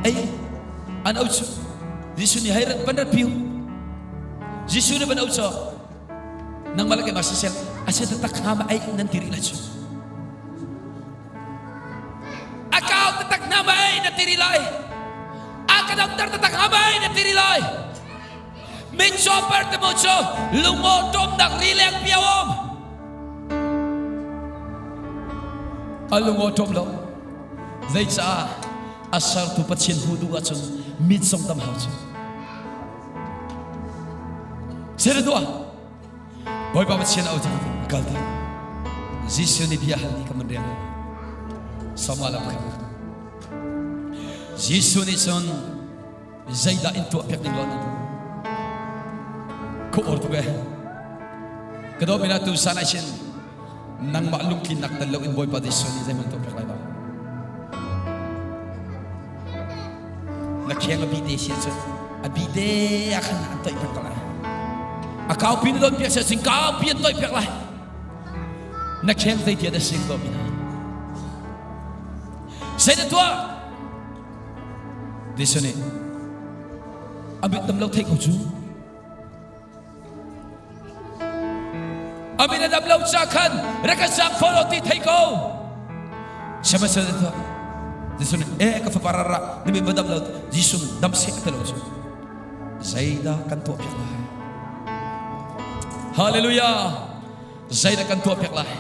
ei an au chu Jesuh nih hei rat van rat piu Jesuh nih van au cho nangmah le keimah sisel a sia tak hnga ma ei nan ti rih lai chu A kau taktak hna mei na ti rih lai. A ka damter taktak hnga mei na ti rih lai. Mitcaw Bartimaeus cu lungaw ṭawmnak ri leng pia um. A lungaw ṭawm lo. Zeicah a sertu Pathian hmuh duh ahcun mit zong dam hau cu. Sere tuah. Bawipa Pathian au cang a kal ti. Jesuh nih bia hal ni ka man rel. Sama la pakhat. Jesuh nih cun zeidah in tuah piak ding lo na duh? Khu or tuk eh. Ka dawt mina tu san ai sin nangmah lungtlinnak tel lo in Bawipa Jesuh nih zeihmanh tuah piak lai lo. Na kheng a bi te si ahcun a bi te ah khan an toih piak lai. A kaupi na don piak si ahcun kaupi an toih piak lai. Na kheng zei tia na sing ko mi hna. Zei na tuah? Jesuh nih a mit dam lo theih ko cu. A min a dam lo ca khan rak ka zaang fawn ti thei ko. Sihmanhsehlaw Jesuh nih e ka fapa ra ra na min va dam lo Jesuh dam seh ti lo cu zeidah kan tuah piak lai Hallelujah zeidah kan tuah piak lai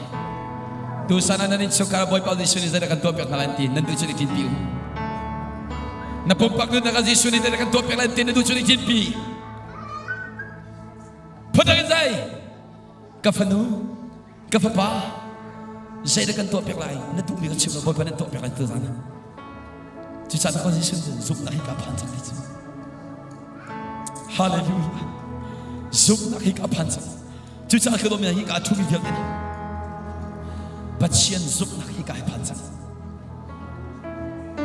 tu san ah nan innchungkhar Bawipa Jesuh nih zeidah kan tuah piak hna lai ti nan duh cun i tinpi u na pumpak nunnak ah Jesuh nih zeidah kan tuah piak lai ti na duh cun i tinpi Phundang in zai ka fanu ka fapa zeidah kan tuah piak lai na duhmi ka chim lo Bawipa nan tuah piak lai tu zan ah cucaah na position cu zumhnak hi ka phan cang ti cu hallelujah zumhnak hi ka phan cang cucaah ka dawmi hi ka thumi vialte Pathian zumhnak hi ka phan cang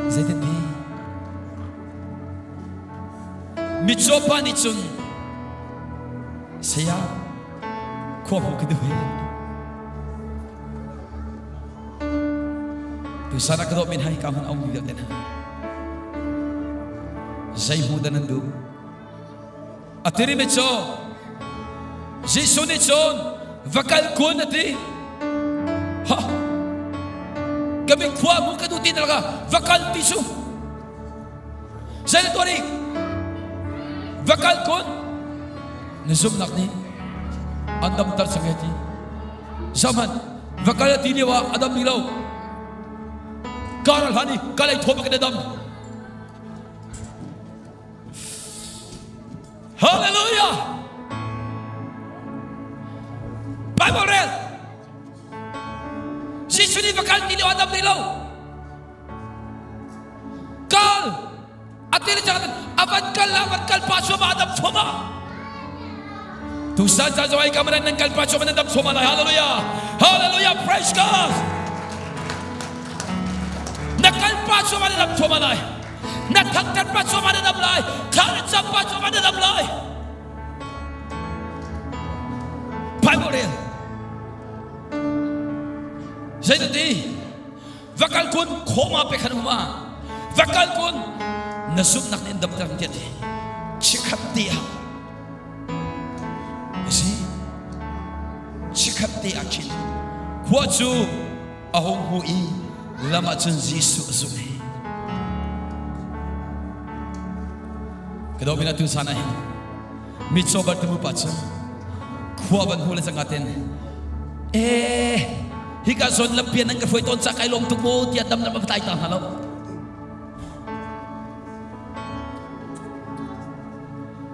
zeitin ti Mitcaw pa nih cun saya khua hmuh ka duh he. Tusan ah ka dawh men hai ka hman aum vialte hna. Zei hmu dah nan duh? A tiri mi cu Jesuh nih cun va kal kun a ti. Ha! Ka min khua hmuh ka duh ti na laka va kal ti cu. Zei na tuah ding? Va kal kun. Na zumhnak nih an damter cang e ti. Zohhmanh, va kal a ti lio ah a dam rih lo. Kar a hlan i kal ei thawm a kan i dam. Hallelujah! Bible rel. Jesuh nih va kal ti lio ah dam rih lo. Kal! A ti le cang a van kal la van kal pa chuama a dam chuama. Tusan ca zawai ka manan nan kal pa chuama nan dam chuama lai. Hallelujah! Hallelujah! Praise God! Na kal pa chuama na dam chuama lai. Na thangthat pa chuama na dam lai. Thla na cam pa chuama na dam lai. Bible rel. Zei ti? Va kal kun khoma pe khan huma. Va kal kun na zumhnak nih an damter tiah ti. Chikhat te ah si chikhat te ah khin khua cu a hung hmu i lam ah cun Jesuh a zumh i ka dawh bina tu san ah hin mitcaw Bartimu pa cu khua van hmu le cangka ten ee hika zawn lampian nan ka hruai tawn ca kai lawm tuk mu tiah dam lam a tlai ta hna lo.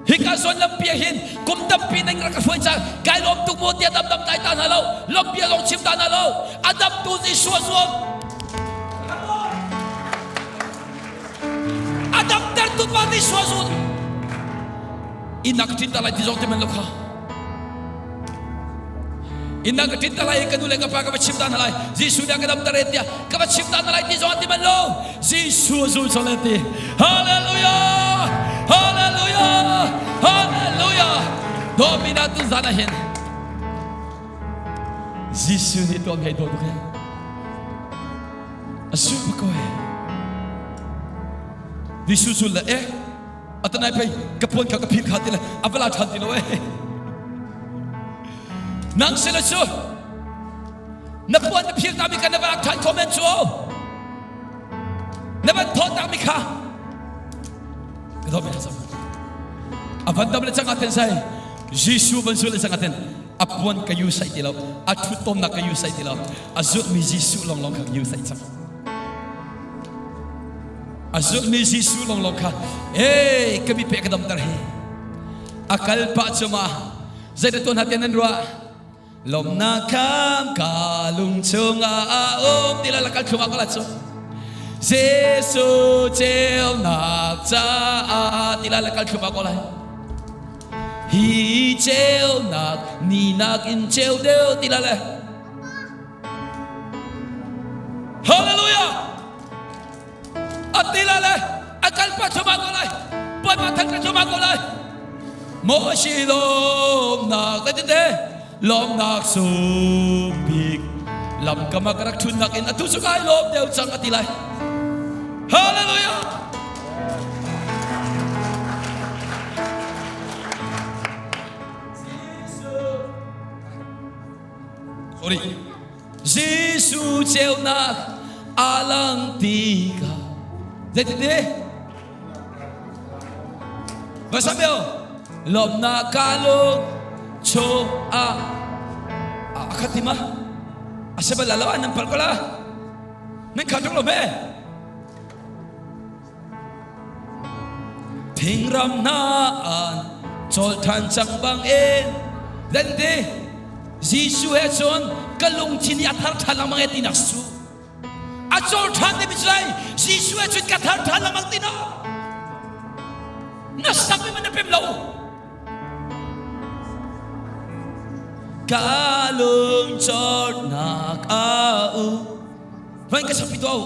Hika zawn lampi ah hin kum tampi nan rak ka hruai cang kai lawm tuk mu tiah dam dam tlai ta hna lo lawmpi zong chim ta hna lo a damtu Jesuh a zuam a damtertu pa Jesuh a zul inn ah ka ṭin ta lai ti zong ti man lo kha inn ah ka ṭin ta lai ka nu le ka pa ka va chim ta hna lai Jesuh nih a ka damter e tiah ka va chim ta hna lai ti zong ti man lo Jesuh a zul cang le ti Hallelujah Hallelujah Hallelujah Domina tu zan ah hin Jesuh nih tuam hei dawt tuk a su ko Jesuh zul le eh atanai phei ka puan kha ka phir kha ti le a va la ṭhan ti lo eh nang se le cu na puan na phir ta mi kan na va lak ṭhan kho men cu na van thawt tak mi kha ka dawt mi a van dam le cang aten sai Jesuh van zul le cang aten a puan ka yu sai ti lo a ṭhut tomnak ka yu sai ti lo a zulh mi Jesuh long long kha yu sai cang A zulhmi Jesuh lawnglawng kha hey ka mi pe ka damter hi a kal pah cuma zeidah tuan hna nan ruah lawmnak kham ka lung chungah a um ti la kal thlum ah ka cu Jesuh ceunak caah ti la kal thlum ah ko lai hi ceunak ni nak in ceu deuh ti la le Hallelujah a ti la le a kal pa thuma ko lai puan ma than ka thuma ko lai mo si lom nak te te lom nak sung bik lam kama ka rak thun nak in atu su kai lom deu chang ati lai hallelujah Sorry. Jesuh ceunak a lang tikah zeitinte va sam lawmnak ka lung chung ah a khat ti ma a se bal lo an pal ko la nan khat lo me Thingram hna an cawl ṭhan cang bangin nan ti Jesuh he cun ka lungthin hi a thar ṭhan lengmang e tinak su a cawl ṭhan timi cu lai Jesuh he cun ka thar ṭhan lengmang tinak na sak mi na pem lo ka lung cawrnak a u van ka sak pi tuah u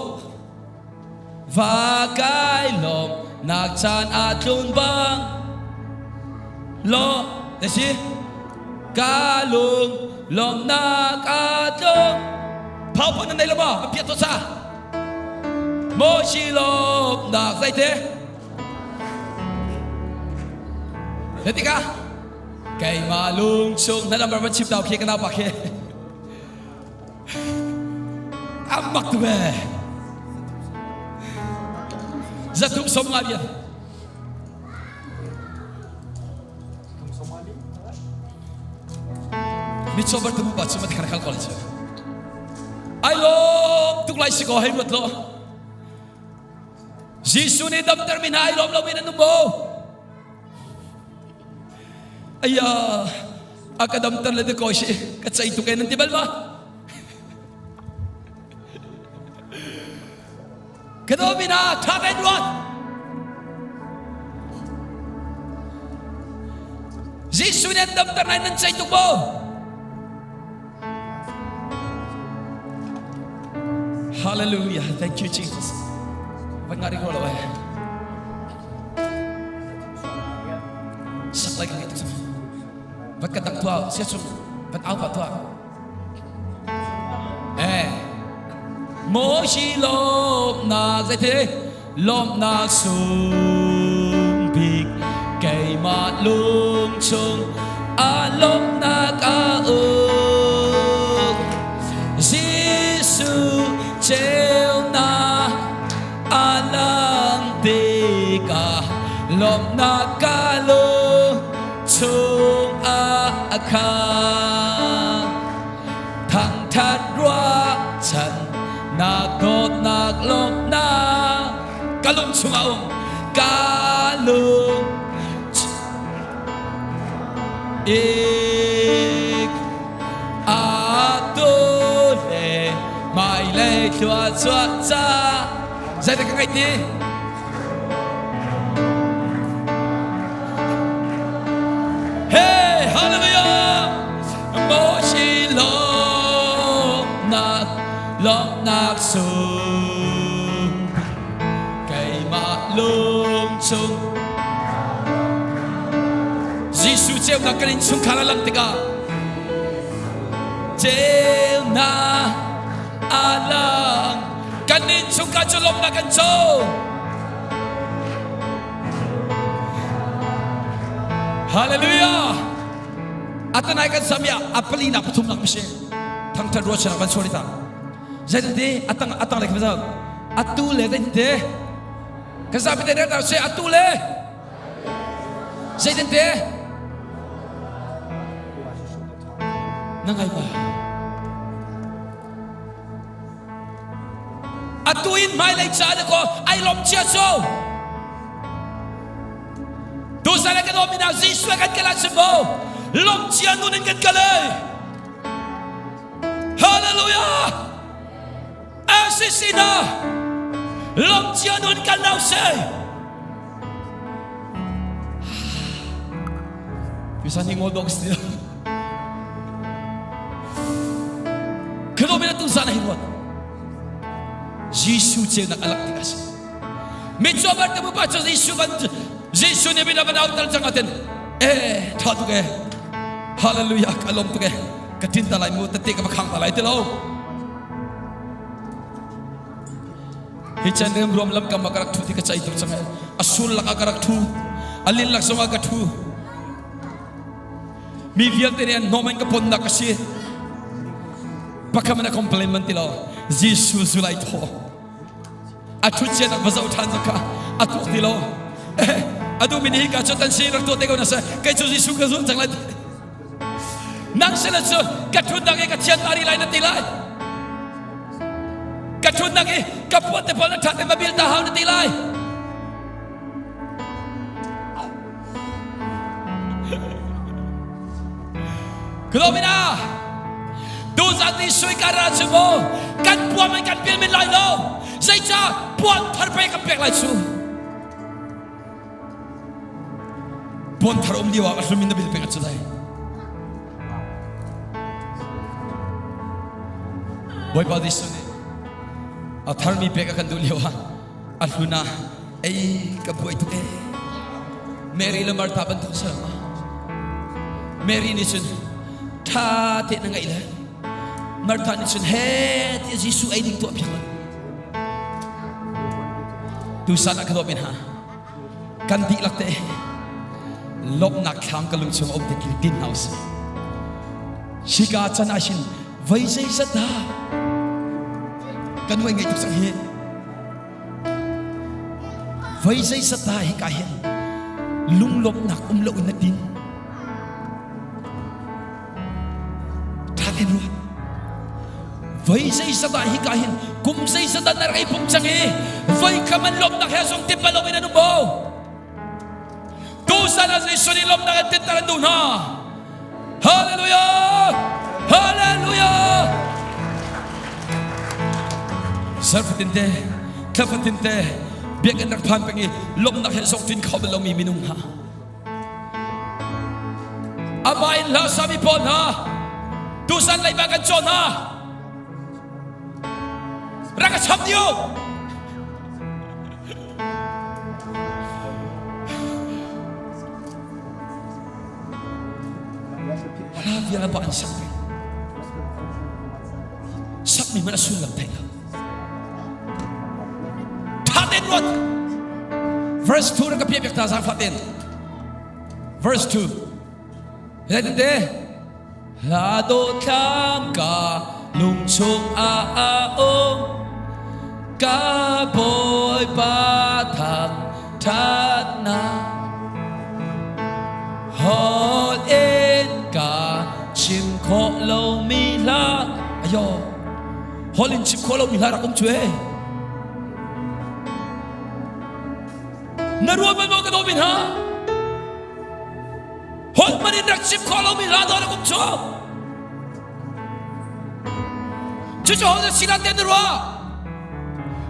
Va kai lawm nak caan ah tlun bang law na si ka lung lawmnak a tlung phau pun nan nei lo maw ka piat to sa maw si lawmnak zaite na tikah keimah lung chung na lambar van chim dau khi ka nau pa khi Amak tu ve. Zathum som nga bian. Mi chobar tu pa chu mat khar khal kol chu. Ai lom tuk lai si ko hei ruat lo. Jesuh nih damter mi hna ai lom lo mi nan um bo. Aya a ka damter le ko si ka cei tuk e nan ti bal ma ka do mina tha ve duat Jesuh nih an damter nai nan cei tuk bo Hallelujah thank you Jesus van ngari ko lo eh sak lai ka ngai tuk vat ka dang tua sia chung. Van au pa tuah. Eh. Maw si lawmnak zeite lawmnak sung bik keimah lung chung a lawmnak a uk Jesuh ceunak a lang tikah lawmnak ka lung chung ah a khat thangthat ruahchan nak dawtnak lawmhnak ka lung chungah um ka lung ik atu le hmailei thluachuah ca zeidah ka ngaih ti Hey, hallelujah! Moshi lawmnak, lawmnak sung keimah lung chung. Jesuh ceunak kan innchungkhar a lang tikah ceunak a lang kan innchungkhar cu lawmhnak kan co. Hallelujah! Atanai kan samia apali na pathum nak misi thangthat ruwa chana ban sori ta. Zaitante atang atang le khamza atu le zaitante kan sapi te ta se atu le zaitante na ngai ba Atu in hmailei ca le ko ai lawm cia cu. Tuzan kan lawm ina Jesuh kan kal ahcun mo lawm cia nun in kan kal ei. Hallelujah! RCC na lawm cia nun kan lau se. Bisa ni ngol dok si. Kano mina tu sana hin wat. Jesuh ceunak a lak tik a si. Mitcaw ban ka pa cu Jesuh ban Jesuh nih bina ban autal cang aten eh tha tuk eh hallelujah ka lom tuk eh ka tin ta lai mu tete ka khang ta lai ti lo hi chan rem ruam lam kam ka rak thu ti ka chai tuk chang eh a sul lak ka rak thu a lin lak zong ka thu Mi vialte nih an hnawm in ka ponnak a si. Pakhat man a complain man ti lo. Jesuh zulai thaw. A ṭhut cian va zoh ṭhan zong kha a tuak ti lo. A duhmi nih hika cu tan si rak tuah te ko na seh. Kei cu Jesuh ka zul cang lai. Nang sila cu ka ṭhutnak i ka thian ta rih lai na ti lai. Ka ṭhutnak i ka puan te pawl na ṭhat in va bil ta hau na ti lai. Klomina tuzan ni sui ka ra chu mo kan puam in kan pil min lai lo zeica puan thar pe kan pek lai chu puan thar um lio ah a hlum in na bil pek a chu lai Bawipa Jesuh nih a tharmi pek a kan duh lio ah a hlun ah ei ka buai tuk ee Mary le Martha bantuk si ma Mary nih cun tha te na ngaih le Martha nih cun he ti Jesuh ei ding tuah piak lo tusan ah ka dawt min ha kan dihlak te lawmhnak thlam ka lung chung um te kil tin hna usih shika chan ah shin voi zeizat dah kan voi ngai tuk cang hi Voi zeizat dah hika hin lunglawmhnak um lo in na tin? Ṭha tein ruat. Voi zeizat dah hika hin kum zeizat dah na rak i pum cang i voi kha man lawmhnak he zong timh bal lo in an um bo. Tusan ah Jesuh nih lawmhnak in tinter an duh hna. Hallelujah! Hallelujah! Zarfatin te, thlafatin te, biakinn rak phan peng i lawmhnak he zong tin kho bal lomi minung hna. Amah in hla sami pawl hna, tusan leiba kan cawn hna. Rak ka cham niu! vial ba an sak peng. Sakmi hmanh a sullam theih lo. Tha tein ruat. Verse 2 na ka piah piak ta zaangfah tein. Verse 2. Zeitinte hla dawh thlam ka lung chung ah a um ka Bawipa thang thatnak holh in ka chim khawh lomi hla ayo holh in chim khawh lomi hla rak um cu e na ruat bal maw ka dawmi hna Holh man in rak chim khawh lomi hla dawh na kum cu. Cucu ho na si la te na ruah.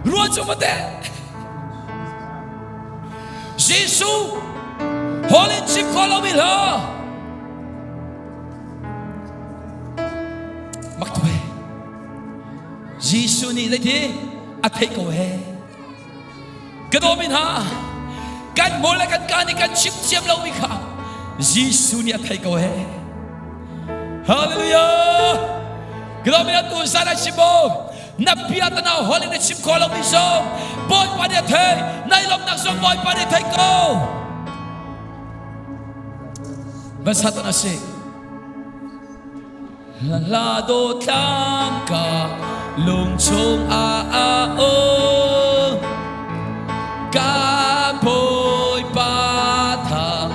Ruah cu ma te. Jesuh holh in chim khawh lomi hla. Mak tu he. Jesuh nih zeiti a theih ko he. Ka dawmi hna, kan hmur le kan kaa nih kan chim thiam lomi kha Jesuh nih a thei ko he. Hallelujah! Ka dawmi hna, tu zan ah chim mu. Na bia tana hol in na chim kho lomi zong Bawipa nih a thei. Nai lawmnak zong Bawipa nih a thei ko. Van satan a si. Hla dawtlang ka lung chung ah a um ka Bawipa thang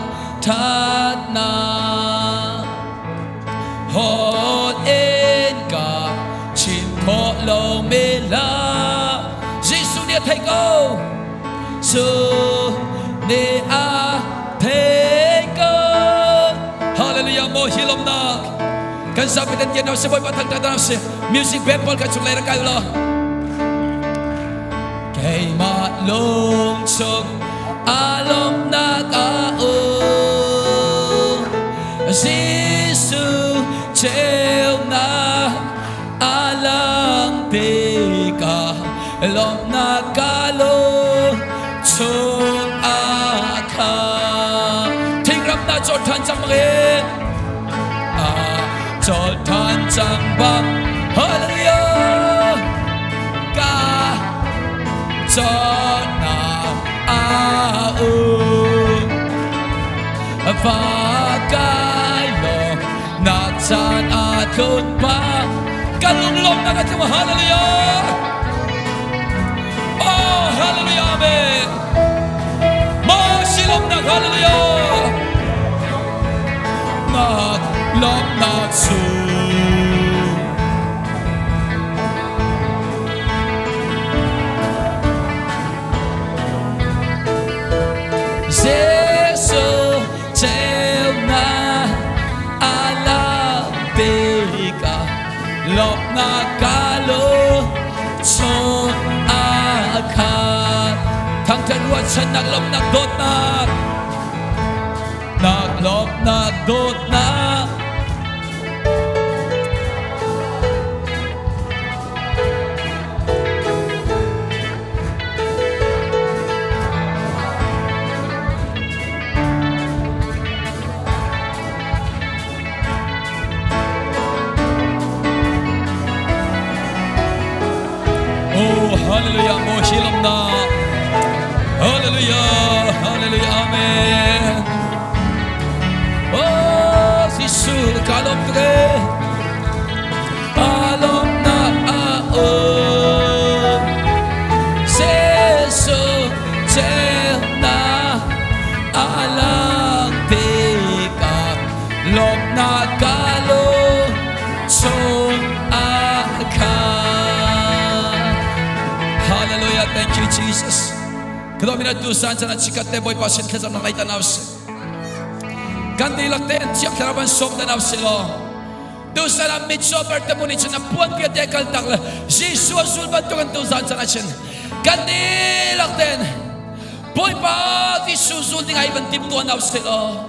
thatnak holh in ka chim khawh lomi hla Jesuh nih a theih ko Su nih a thei ko Hallelujah maw hi lawmnak kan zapi ten tian si Bawipa thangṭhat dan si music band pawl kha chung lei rak kai law keimah lung chung a lawmnak a um Jesuh ceunak a lang tikah lawmhnak ka lung chung ah kha thingram na cawl ṭhan cang bangin a cawl ṭhan cang bang hallelujah ka cawlnak a um va kai law na caan a tlun pa kan lunglawmnak a tlung hallelujah oh hallelujah amen mo silomnak hallelujah nak lawmnak su Jesuh ceunak a lang tikah lawmhnak ka lung chung a khat thangṭhat ruahchannak lawmhnak dawtnak nak lawmhnak dawtnak Oh, hallelujah, mo hilom na. Hallelujah, hallelujah, amen. Oh, Jesu, kalom tuk e. Kalom na a um. Jesu, ceunak a lang tikah lawmhnak ka lung chung a khat. Hallelujah, thank you Jesus. Kalomina tu san chana chikat te Bawipa sin thlacam na ngai ta nau si. Kan dihlak te Thiang Thlarau an sawm ta nau si law. Tusan ah mitcaw Bartimaeus nih cun a puanpia te kal tak le Jesuh a zul bantuk in tuzan caan ah cun kan dihlak tein Bawipa Jesuh zul ding ai van tim tuah nau sih law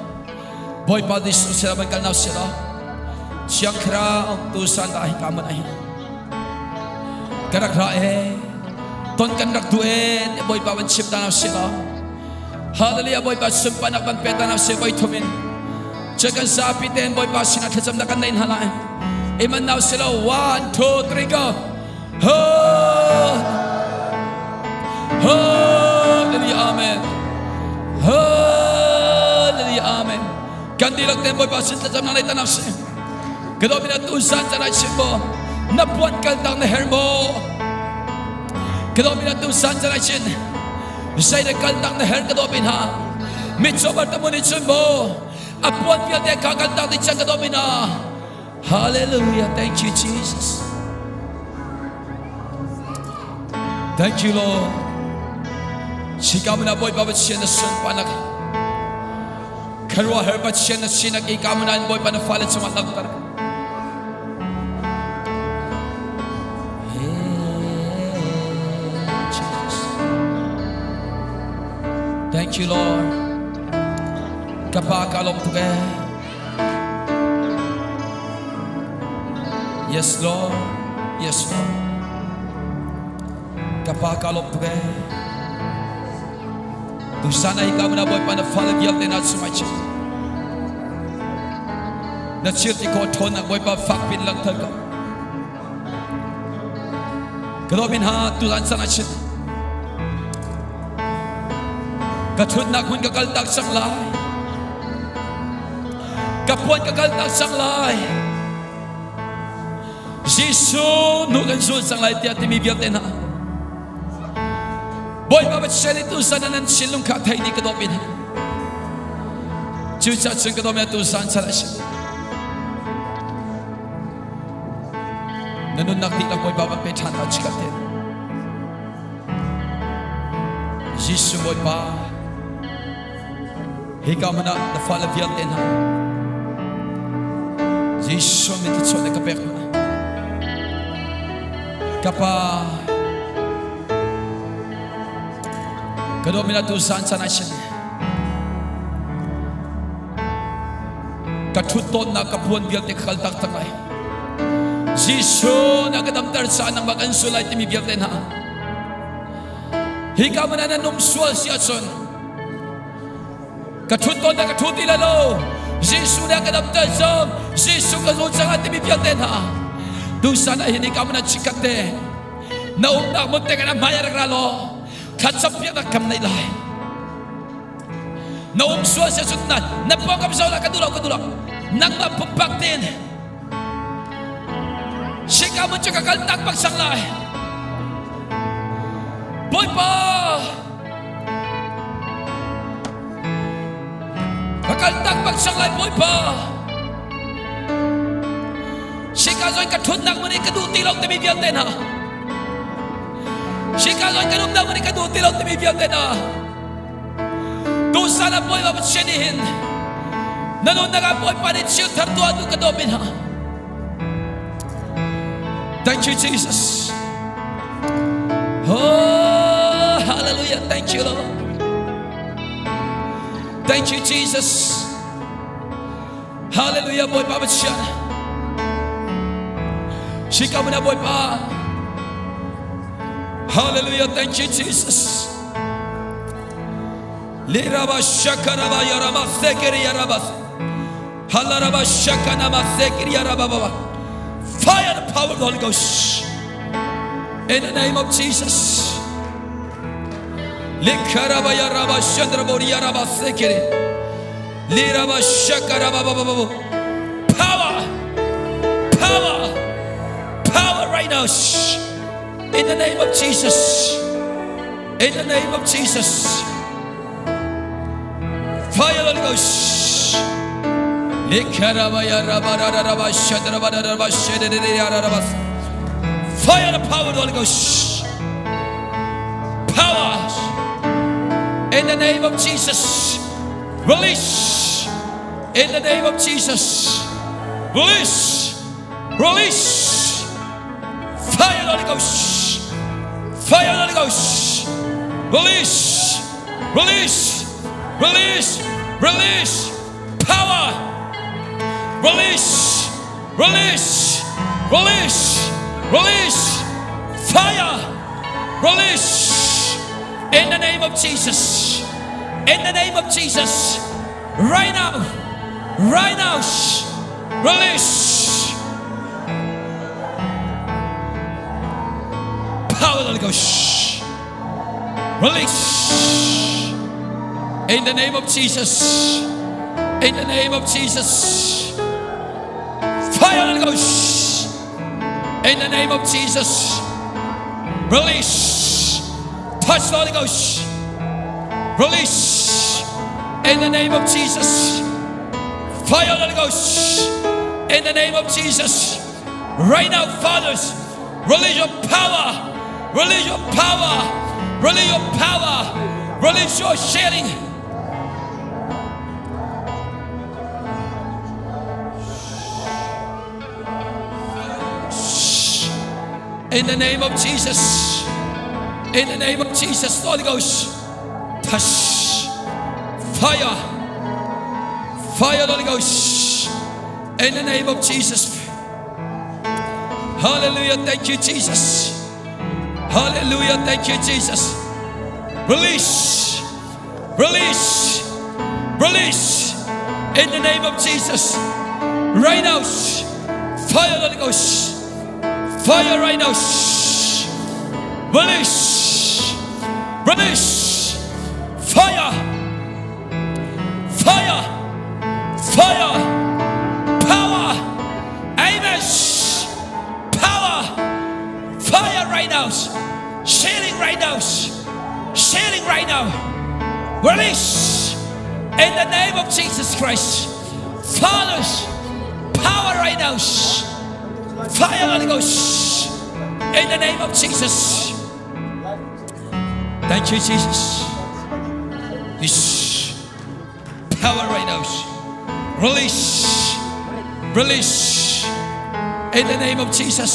Bawipa Jesuh sila van kal nau sih law Thiang Thlarau tusan dah hi ka man ahin ka rak ra e ton kan rak du e Bawipa van chim ta nau sih law Hallelujah Bawipa sunparnak van pe ta nau sih voi thum in. Cu kan zapi tein Bawipa sinah thlacamnak kan nei hna lai. Iman now silo 1 2 3 go. Ho! Hallelujah amen. Hallelujah amen. Kan dihlak tein Bawipa sin thlacamnak nei tanam si. Ka dawt tu zan can ai chim maw? Na puan kaltak na her maw? Ka dawt tu zan can ai chin. Zei na kaltak na her ka dawt hna. Mitcaw bar tamun i chun maw? A puan vialte kha kaltak ding cang ka dawt hna. Hallelujah. Thank you, Jesus. Thank you, Lord. Sikamuna Bawipa Pathian na sunparnak khuaruahhar Pathian na sinak i kamuna in Bawipa na fale cungah langhter. Jesus. Thank you, Lord. Kapa ka lawm tuk eh. Yes, Lord. Yes, Lord. Kapa ka lawm tuk eh. Tusan ai ka mana Bawipa na fale vialte na sumai chin. Na chir ti ko ṭhawnnak Bawipa fak pin langhter ko. Ka dawt ha tuzan sang a chin. Ka ṭhutnak hmun ka kal tak cang lai. Ka puan ka kal tak cang lai. Jesuh nu kan zul cang lai tiah timi vialte hna. Bawipa Pathian i tuzan ah nan thinlung kha thei dih ka dawt hna. Cucaah cun ka dawt tuzan chan a si. Na nunnak dihlak Bawipa van pe ṭhan hna chikat te. Jesuh Bawipa, hika hmun ah na fale vialte hna Jesuh min thluachuah na ka pek hna. Ka Pa, ka dawt min atu zan caan ah sin ka ṭhut tawnnak ka puan vialte ka kal tak tak lai. Jesuh na ka damter caah nangmah kan sul lai timi vialte hna hika hmun ah nan um sual si ahcun ka ṭhut tawn ka ṭhu ti lai lo. Jesuh nih a ka damter cang, Jesuh ka zul cang timi vialte hna tusan ah hin hika hmun ah chikkhat te na umnak hmun te kan hmai ah rak ra law thlacam piaknak kam nei lai. Na um sual si ahcun na na pawngkam zoh lah, ka duh lo, ka duh lo, nangmah pumpak tein Shika mun cu ka kal tak bak sang lai. Bawipa, ka kal tak bak sang lai Bawipa. Shika zoi ka thutnak mun i ka duh ti lo timi vialte hna. Shika zoi kan umnak mun i ka duh ti lo timi vialte hna. Tusan ah Bawipa Pathian nih hin na nunnak ah Bawipa nih thil thar tuah duh ka dawt hna. Thank you, Jesus. Oh, hallelujah. Thank you, Lord. Thank you, Jesus. Hallelujah, Bawipa Pathian. Shika mana Bawipa. Hallelujah. Thank you, Jesus. Liraba shakaraba yaraba sekeri yaraba. Halaraba shakanama sekeri yaraba baba. Fire the power of the Holy Ghost. In the name of Jesus. Likaraba yaraba shandrabori yaraba sekeri. Liraba shakaraba baba baba. Power! Power! Power right now. In the name of Jesus. In the name of Jesus. Fire Holy Ghost. Fire the power of the Holy Ghost. Power. In the name of Jesus. Release. In the name of Jesus. Release. Release. Fire Holy Ghost. Fire Holy Ghost. Release. Release. Release. Release. Power. Release. Release. Release. Release. Fire. Release. In the name of Jesus. In the name of Jesus. Right now. Right now, release. Power of the Holy Ghost. Release. In the name of Jesus. In the name of Jesus. Fire of the Holy Ghost. In the name of Jesus. Release. Touch the Holy Ghost. Release. In the name of Jesus. Fire of the Holy Ghost. In the name of Jesus. Right now, fathers, release your power. Release your power. Release your power. Release your sharing. In the name of Jesus. In the name of Jesus, Holy Ghost, touch fire. Fire, Holy Ghost. In the name of Jesus. Hallelujah. Thank you, Jesus. Hallelujah. Thank you, Jesus. Release. Release. Release. In the name of Jesus. Right now. Fire, Holy Ghost. Fire right now. Release. Release. Fire. Fire. Fire. Power. Amen. Power. Fire right now. Sailing right now. Sailing right now. Release. In the name of Jesus Christ. Fathers. Power right now. Fire Holy Ghost. In the name of Jesus. Thank you, Jesus. This power right now. Release. Release. In the name of Jesus.